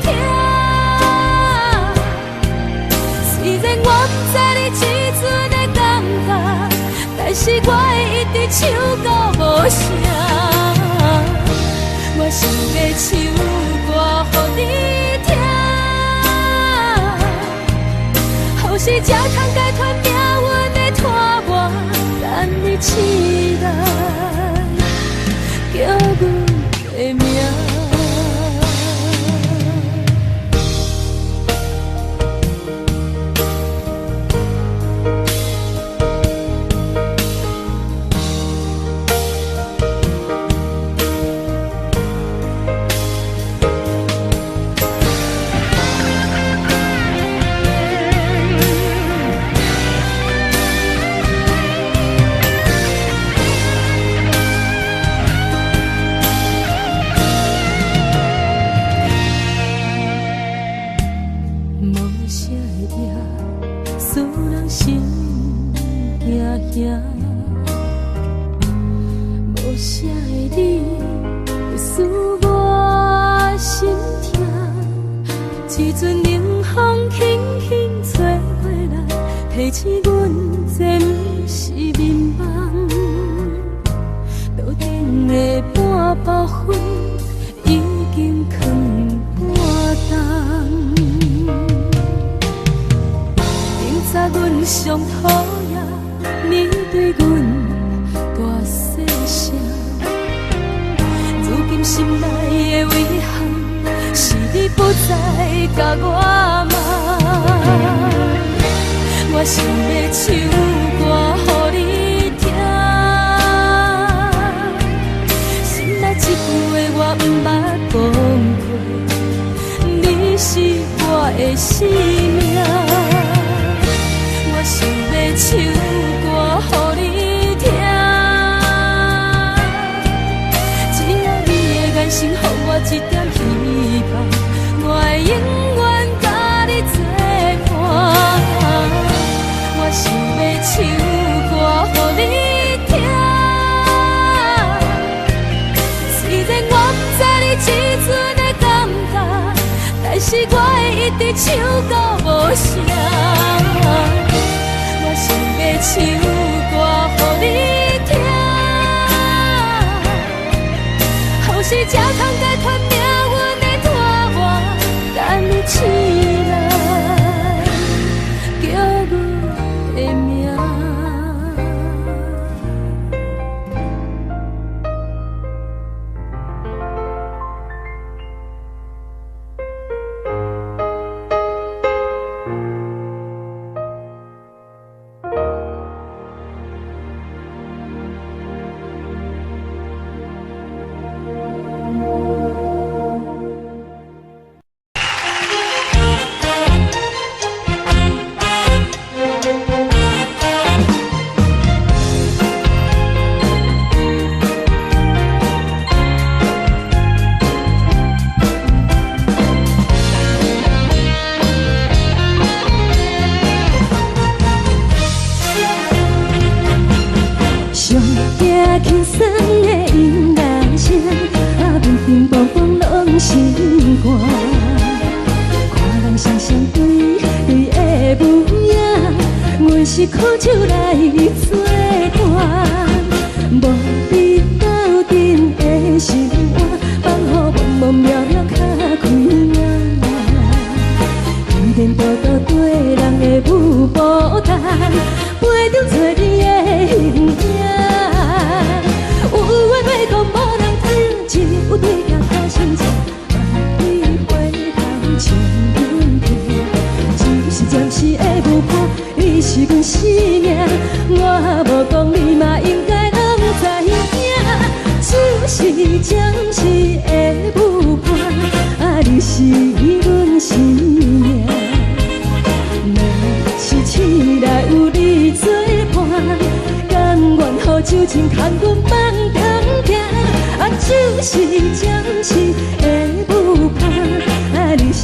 聽，雖然我毋知你這陣的感覺，但是我會一直唱到無聲。我想欲唱歌予你聽，予是才通解脫命運的拖磨，等你醒來，叫阮的名。兄，無聲的你使我心疼。一陣冷風輕輕吹過來，提醒阮這毋是眠夢。桌頂的半包粉已經囥半冬。明早阮上討厭你對阮大細聲，如今心內的遺憾是你不再共我夢。我想欲唱歌予你聽，心內這句話我毋捌講過，你是我的生命。我想欲唱歌予你聽，只要你的眼神予我一點希望，我會永遠佮你作伴。我想欲唱歌予你聽，雖然我毋知你這陣的感覺，但是我會一直唱到無聲。我想欲唱歌予你聽，予是才通解脫命運的拖磨，等你醒來，叫阮的名。上驚輕鬆的音樂聲，啊，乒乒乓乓攏心肝。看人雙雙對對的舞影，阮是苦酒來作伴。無你鬥陣的生活，放予茫茫渺渺較開眼。天天多多對人的舞步动，陪著找你的形影。有話欲講無人聽，只有對鏡看心情。望你回頭笑阮聽，只是暫時的舞伴，你是阮生命。我無講你嘛應該攏知影，只是暫時的舞伴，啊，你是阮生命。若是醒來有你作伴，甘願予酒精牽阮放長行，啊，只是暫時的舞伴，啊，你是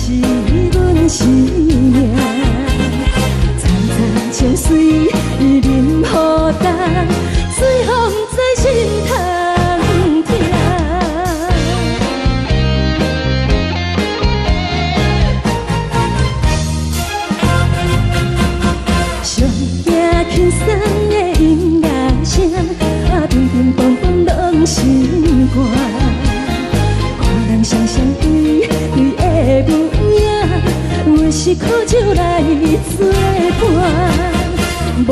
阮生命。层层情水淋雨重，最予毋知心通疼。上驚輕鬆的音樂聲，啊，乒乒乓乓攏心肝。看人雙雙對對的舞影，阮是苦酒來作伴。無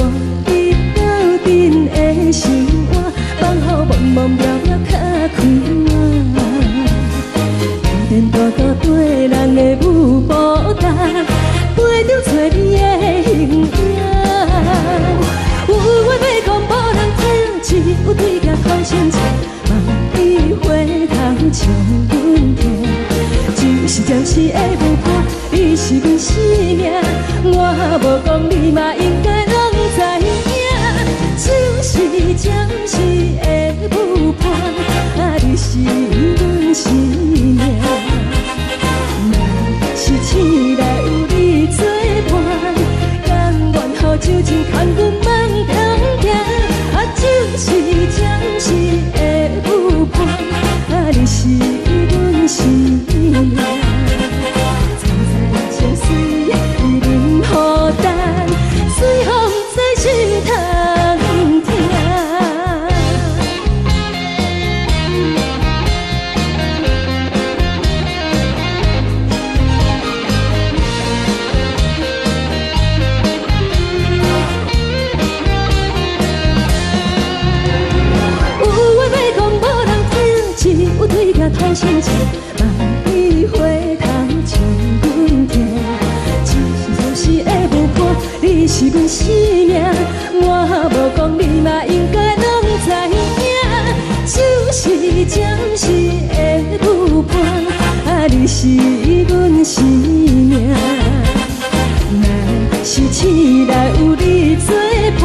你鬥陣的生活，放予茫茫渺渺較開眼。天天多多對人的舞步動，陪著找你的形影。有話欲講無人聽，只有對鏡看心情。望你回頭笑阮聽，只是暫時的舞伴，你是阮生命。我無講你嘛應該攏知影，只是暫時的舞伴，啊，你是阮生命。若是醒來有你作伴，甘願予酒精牽阮放長行，心情，望你回头将阮疼。一时暂时的舞伴，你是阮生命，我無講你嘛應該攏知影。就是暫時的舞伴，啊，你是阮生命。若是醒來有你作伴，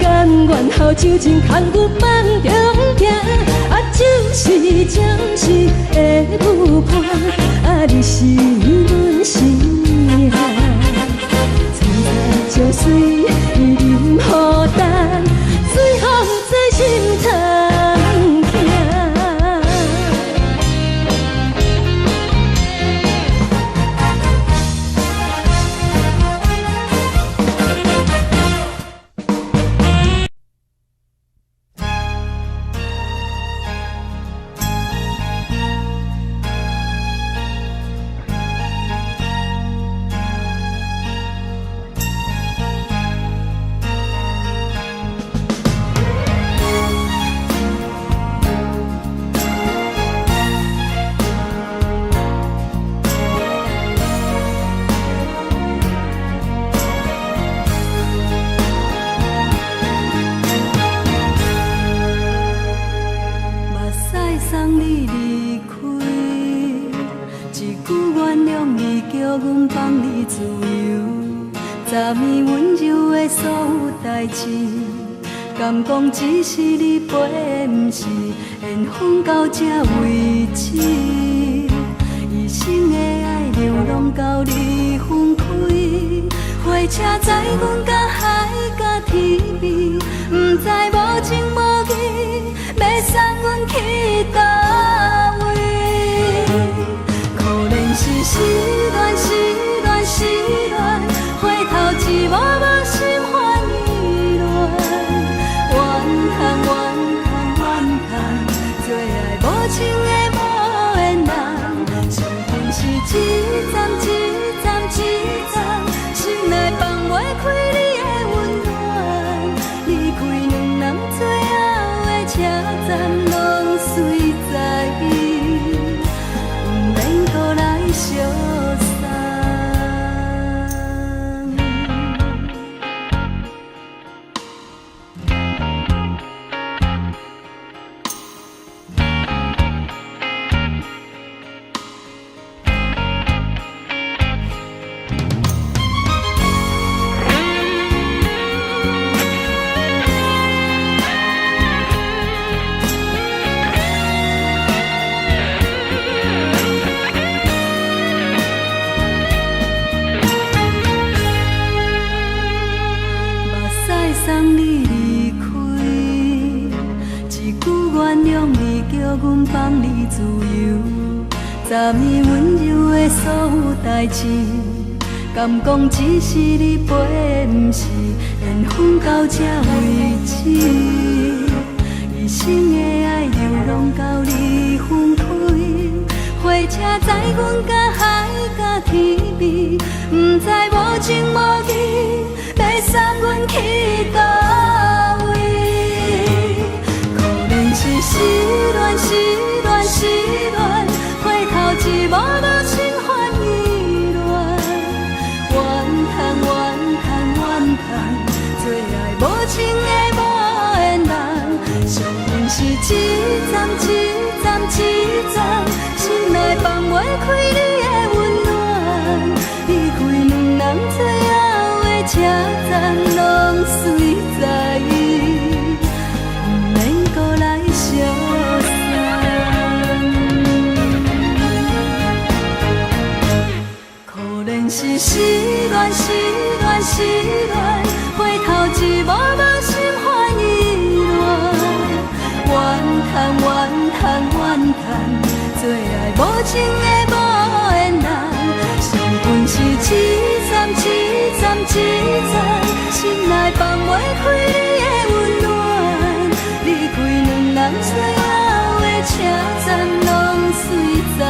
甘願予酒精牽阮夢中行。啊，就是暫時的舞伴，啊，你是阮生命。青山笑水淋雨等，水風在心頭疼。目屎送你離開，一句原諒你，叫阮放你自由。昨暝溫柔的所有代誌，敢講只是你陪，毋是緣分到這為止。一生的愛流浪到你分開，火車載阮到海角天邊，毋知無情無義，欲送阮去佗位？可憐是失戀，失戀，失戀，回頭一幕幕心煩意亂。怨嘆怨嘆怨嘆，最愛無情的無緣人，傷心是一站一站一站，心內放袂開你的溫暖。離開兩人最後的車站，攏隨在，毋免閣來相送。目屎送你離開，一句原諒你，叫阮放你自由。昨暝溫柔的所有代誌，敢講只是你陪，毋是緣分到這為止。一生的愛流浪到你分開，火車載阮到海角天邊，毋知無情無義，欲送阮去佗位？可憐是失戀，失戀，失戀，回頭一幕幕心煩意亂。怨嘆怨嘆怨嘆，最愛無情的無緣人，傷心是一站一站一站，心內放袂開你的溫暖。離開兩人最後的車站，攏隨在，毋免閣來相送。可憐是失戀，失戀，失戀，回頭一幕幕心煩意亂。怨嘆怨嘆怨嘆，最愛無情的無緣人，傷心是一站一站一站，心內放袂開你的溫暖。離開兩人最後的車站，攏隨在，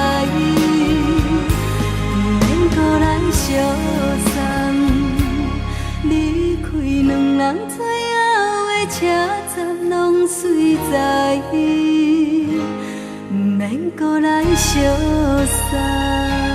毋免閣來相送。離開兩人最後的車站，攏隨在，毋免免閣來相送。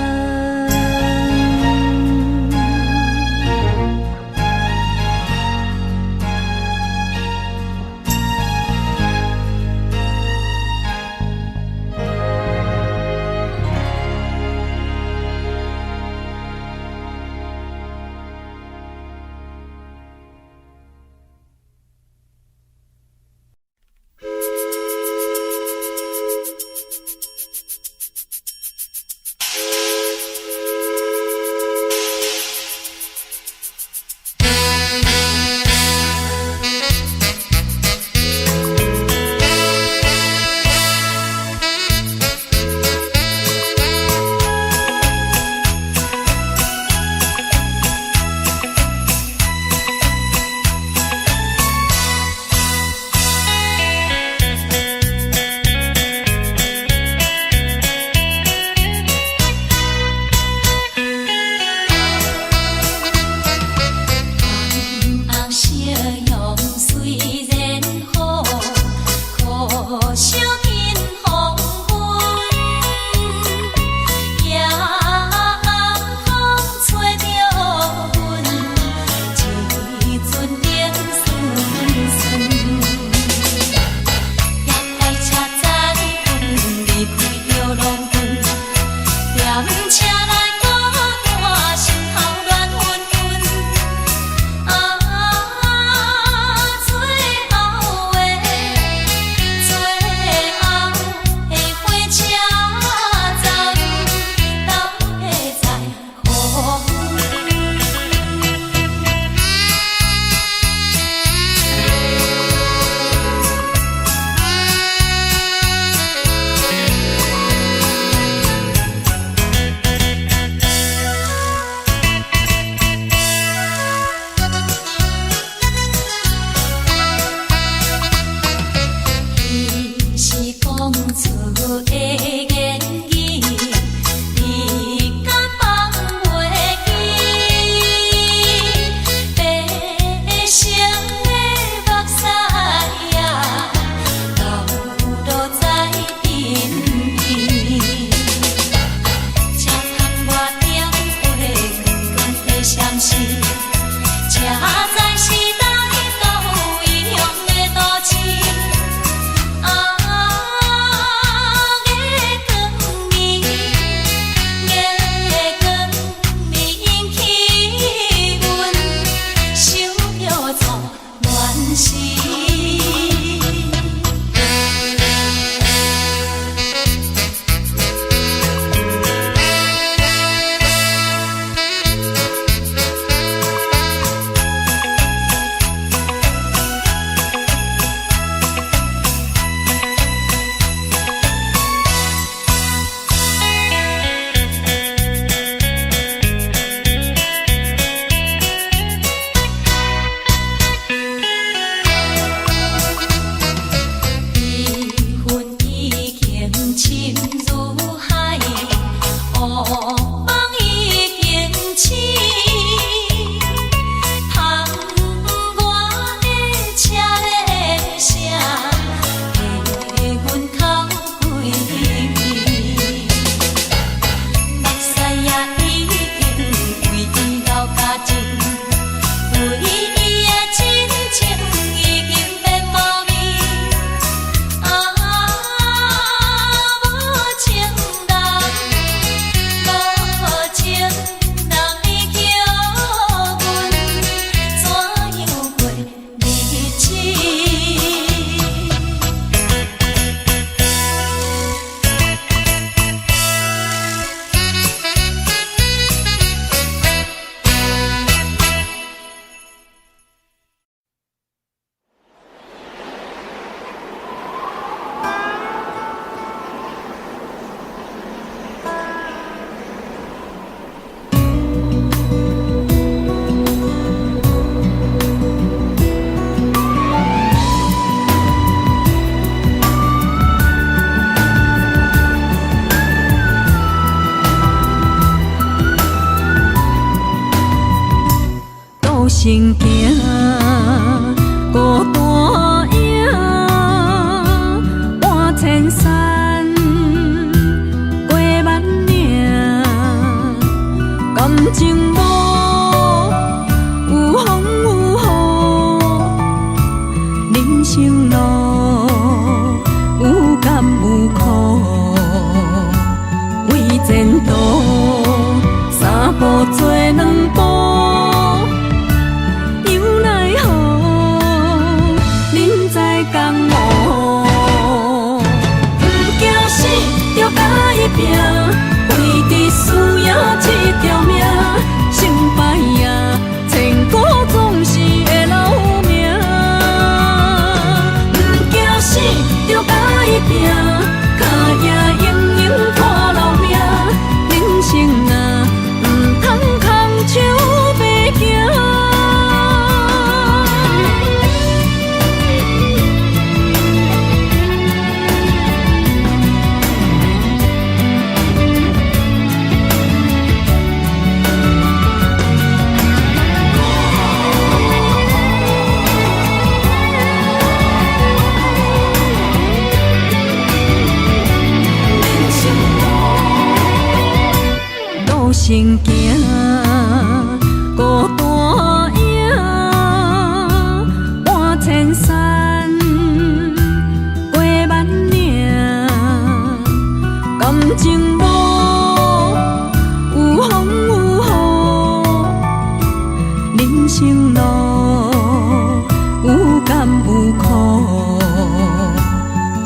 生路有甘有苦，為前途三步做兩步，猶奈何人在江湖。毋驚死，著共伊拚，為著輸贏這條命，成敗啊，千古總是會留名。毋驚死，著共伊拚，跤贏永永看留名。人生啊，毋通空手白行。人生路，路先行，孤單影，搬千山，過萬嶺，感情路有風有雨，人生路有甘有苦，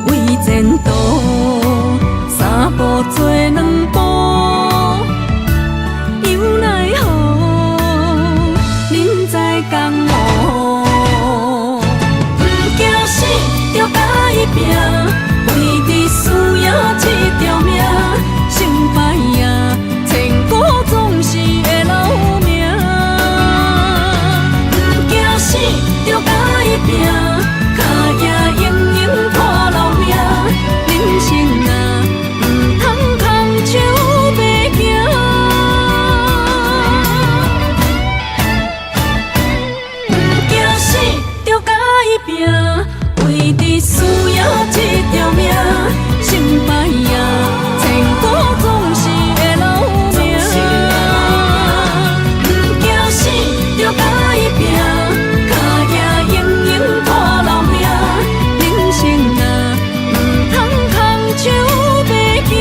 為前途三步做兩步，猶奈何人在江湖。毋驚死，著共伊拚，為著輸贏這條命，成敗啊，千古總是會留名。毋驚死，著共伊拚，跤贏永永看留名。人生啊，毋通空手白行。毋驚死，著共伊拚，為著輸贏這條命，成敗啊，千古總是會留名。毋驚死，著共伊拚，跤贏永永看留名。人生啊，毋通空手白行。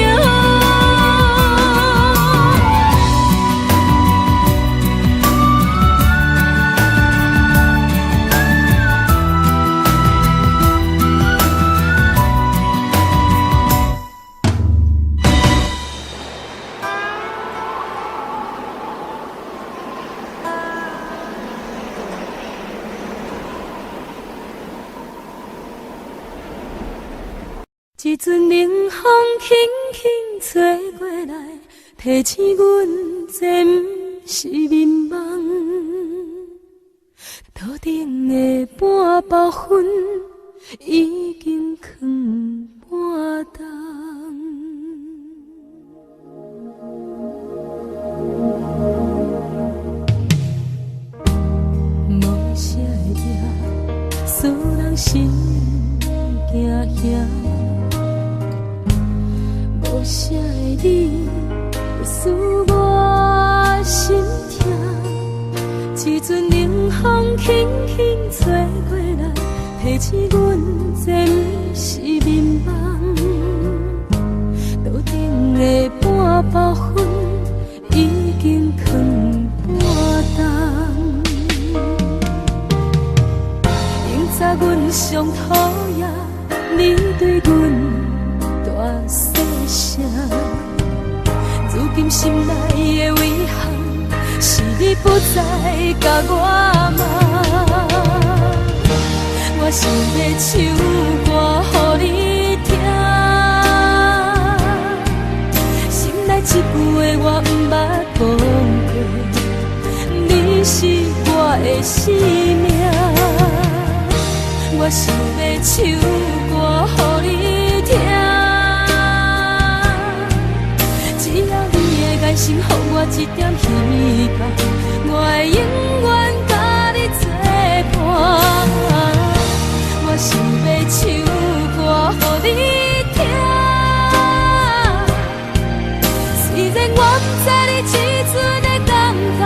一陣冷風輕輕吹過來，提醒阮這毋是眠夢。桌頂的半包烟已經囥半冬。無聲的夜，使人心驚嚇。無聲的你，使我心痛。一陣冷風輕輕吹過來，提醒阮這毋是眠夢。桌頂的半包烟已經囥半冬。永早阮上討厭你對阮大細聲，如今心內的遺憾是你不再共我罵。我想欲唱歌予你聽，心內這句話我毋捌講過，你是我的生命。我想欲唱歌予你聽，只要你的眼神予我一點希望，我會永遠佮你作伴。我想欲唱歌予你聽，雖然我毋知你這陣的感覺，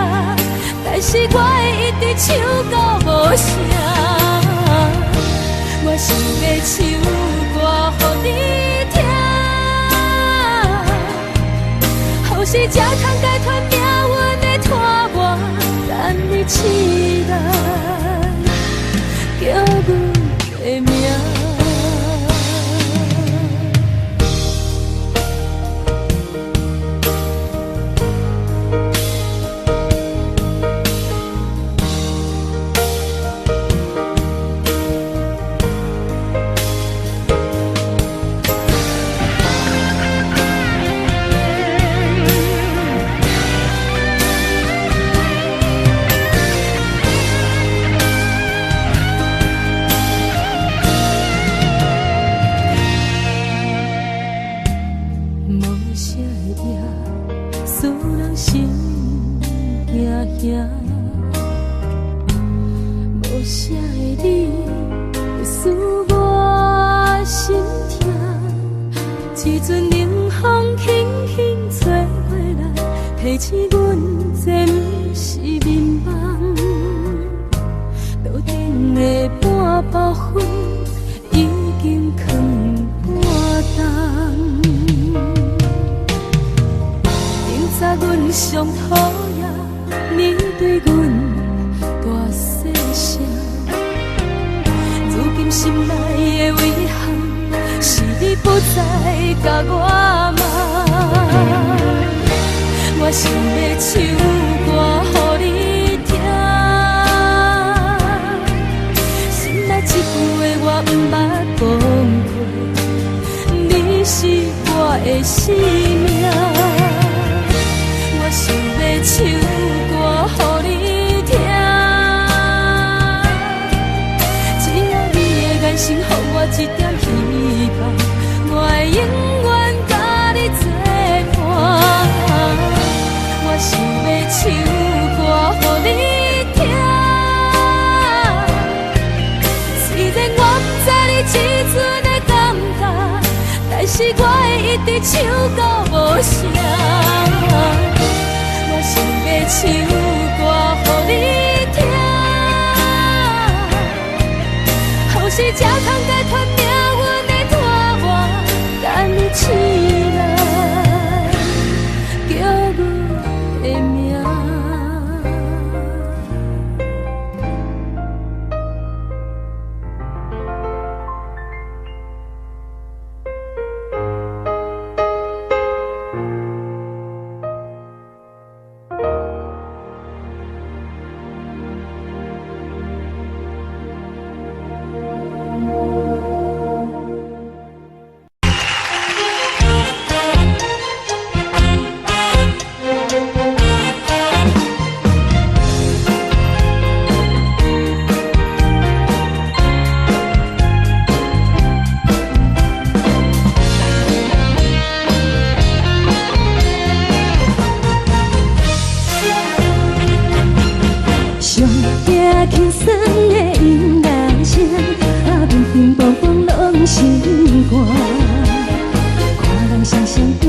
但是我會一直唱到無聲。我時才通解脫命運的拖磨，等你起來叫阮的名。無聲的夜，使人心驚嚇。無聲的你，使我心痛。一陣冷風輕輕吹過來，提醒阮這毋是眠夢。桌頂的半包粉已經囥半冬。早阮上討厭你對阮大細聲，如今心內的遺憾是你不再共我梦。我想欲唱歌予你聽，心內這句話我毋捌講過，你是我的生命。我想欲唱歌予你聽，只要你的眼神予我一點希望，我會永遠佮你作伴。我想欲唱歌予你聽，雖然我不知你這陣的感覺，但是我會一直唱到無聲。我想欲唱歌予你聽，予時才通解脫命運的拖磨，等你起來叫阮的名。上驚輕鬆的音樂聲，啊，乒乒乓乓攏心肝。看人双双对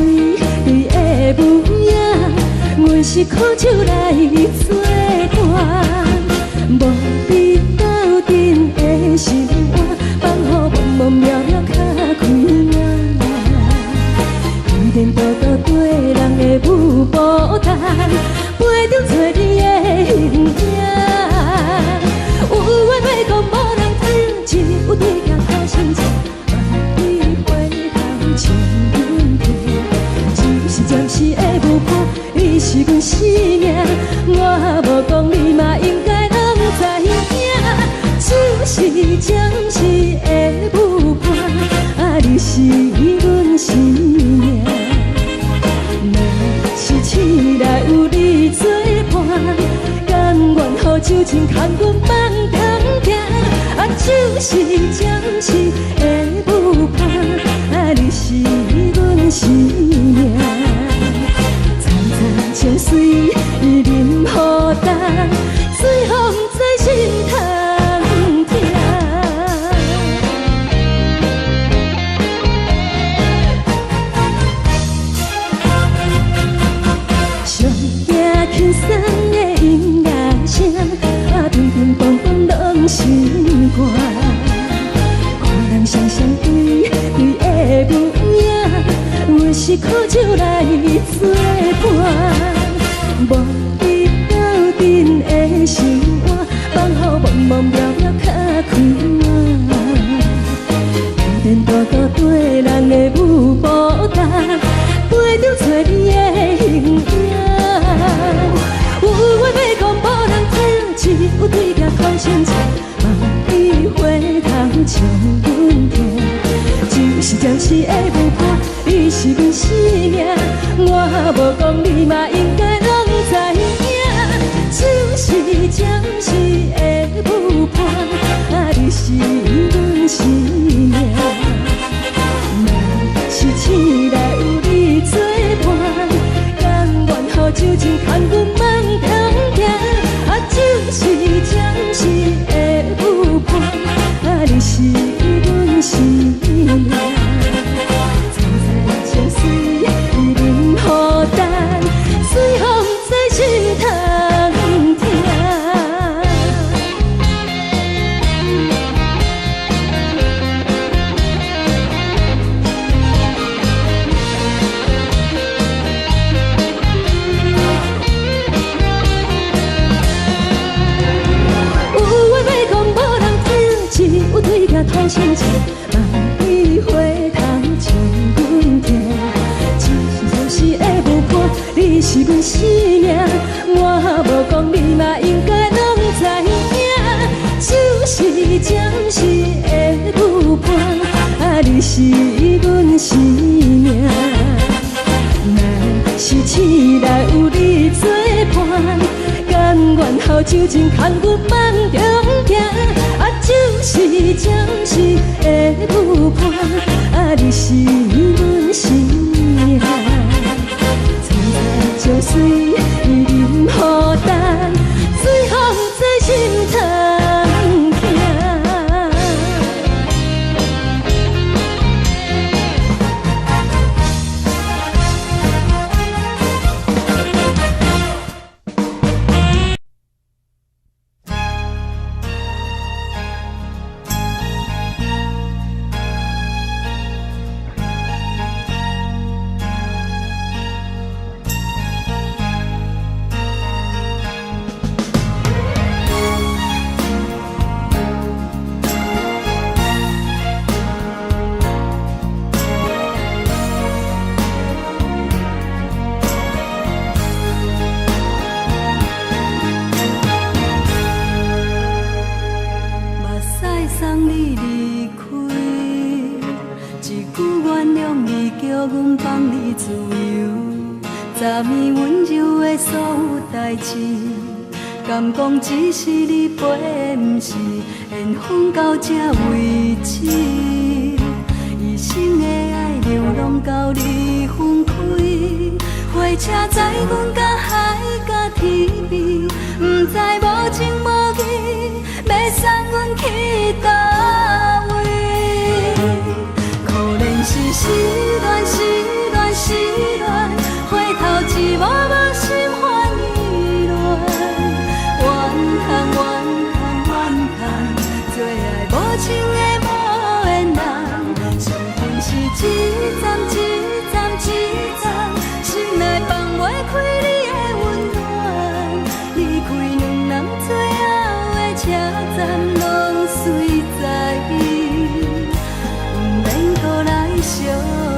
对的舞影，阮是苦手來做伴，無比鬥陣的心肝，放予茫茫渺渺較開眼。依然独独缀人的舞步动，陪中找你的形影。有缘话讲無人知，只有對行靠心情，万里回頭情阮拼，只是暫時的舞伴，你是阮生命，我無講你嘛應該攏知影。只是暫時的舞伴，啊，你是阮生命。若是醒來有你作伴，甘願予酒精牽阮放通行。啊，只是暫時的舞伴，啊，你是阮生命。層層情水伊啉予干，水予毋知心通疼。上驚輕鬆的音樂聲，啊，乒乒乓乓攏心肝。看人雙是苦酒來作伴。無伊鬥陣的生活，放予茫茫渺渺較快活。天大道對人的舞步重，陪著找你的形影。有話欲講無人聽，只有對鏡講親情，望伊回頭笑阮聽。就是暫時的舞伴，你是阮生命，我無講你嘛應該攏知影。就是暫時的舞伴，你是阮生命。若是醒來有你作伴，甘願予酒精牽阮夢中行。啊，就是暫時的舞伴，你是阮生命。臧臧情水忍予等，随予不知心通疼。有話欲講無人聽，只有對鏡吐心情，望伊回頭笑阮聽。只是暫時的舞伴，你是阮生命，我無講你嘛應該攏知影。就是暫時的舞伴，你是阮生命。若是醒來有你作伴，甘願予酒精牽阮夢中行。啊，就是暫時的舞伴，你是阮生命。臧臧情水忍予等，随予不知心通疼。目屎送你離開，一句原諒你，叫阮放你自由。昨暝溫柔的所有代誌，敢講只是你陪，毋是緣分到這為止。一生的愛流浪到你分開，火車載阮到海角天邊，毋知無情無義，欲送阮去佗位。可憐是失戀，失戀，失戀，回頭一幕幕心煩意亂。怨嘆怨嘆怨嘆，做愛無情的無緣人，傷痕是一站一站一站，心內放袂開你的溫暖。離開兩人最後的車站，攏隨在伊，毋免閣來相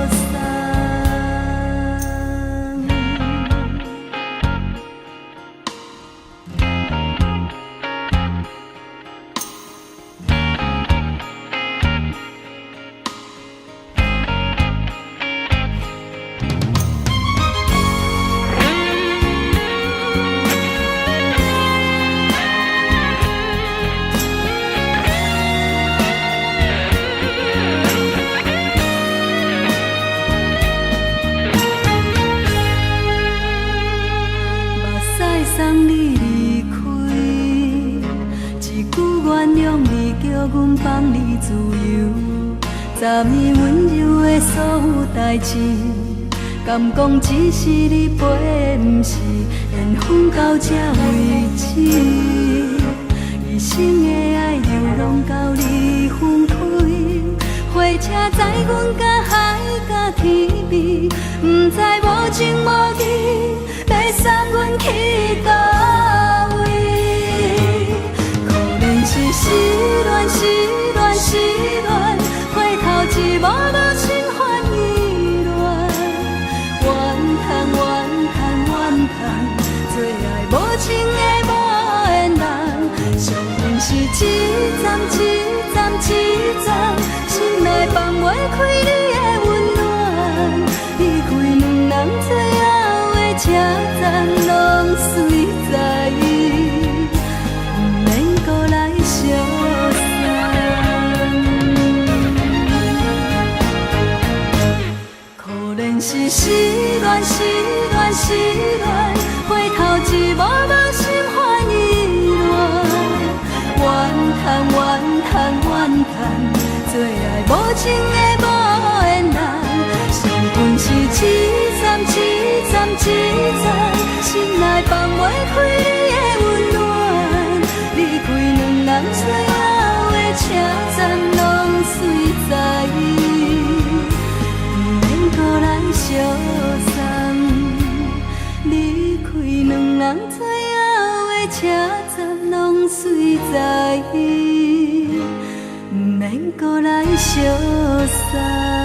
送。目屎送你離開，一句原諒你，叫阮放你自由。昨暝溫柔的所有代誌，敢講只是你陪，毋是緣分到這為止。一生的愛流浪到你分開，火車載阮到海角天天边，毋知無情無義，欲送阮去佗位？可憐是失戀，失戀，失戀，回頭一望無心煩意亂。怨嘆怨嘆怨嘆，做愛無情的無緣人，相逢是一站一站一站，心內放袂開你的溫暖。離開兩人最後的車站，攏隨在意，毋免閣來相送。可憐是失戀，失戀，失戀，回頭一望無心煩意亂。怨嘆怨嘆怨嘆，做愛無情的無緣人，相逢是一站一站一站，心內放袂開你的溫暖。離開兩人最後的車站，攏隨在意，毋免閣來相送。離開兩人最後的車站，攏隨在意，毋免閣來相送。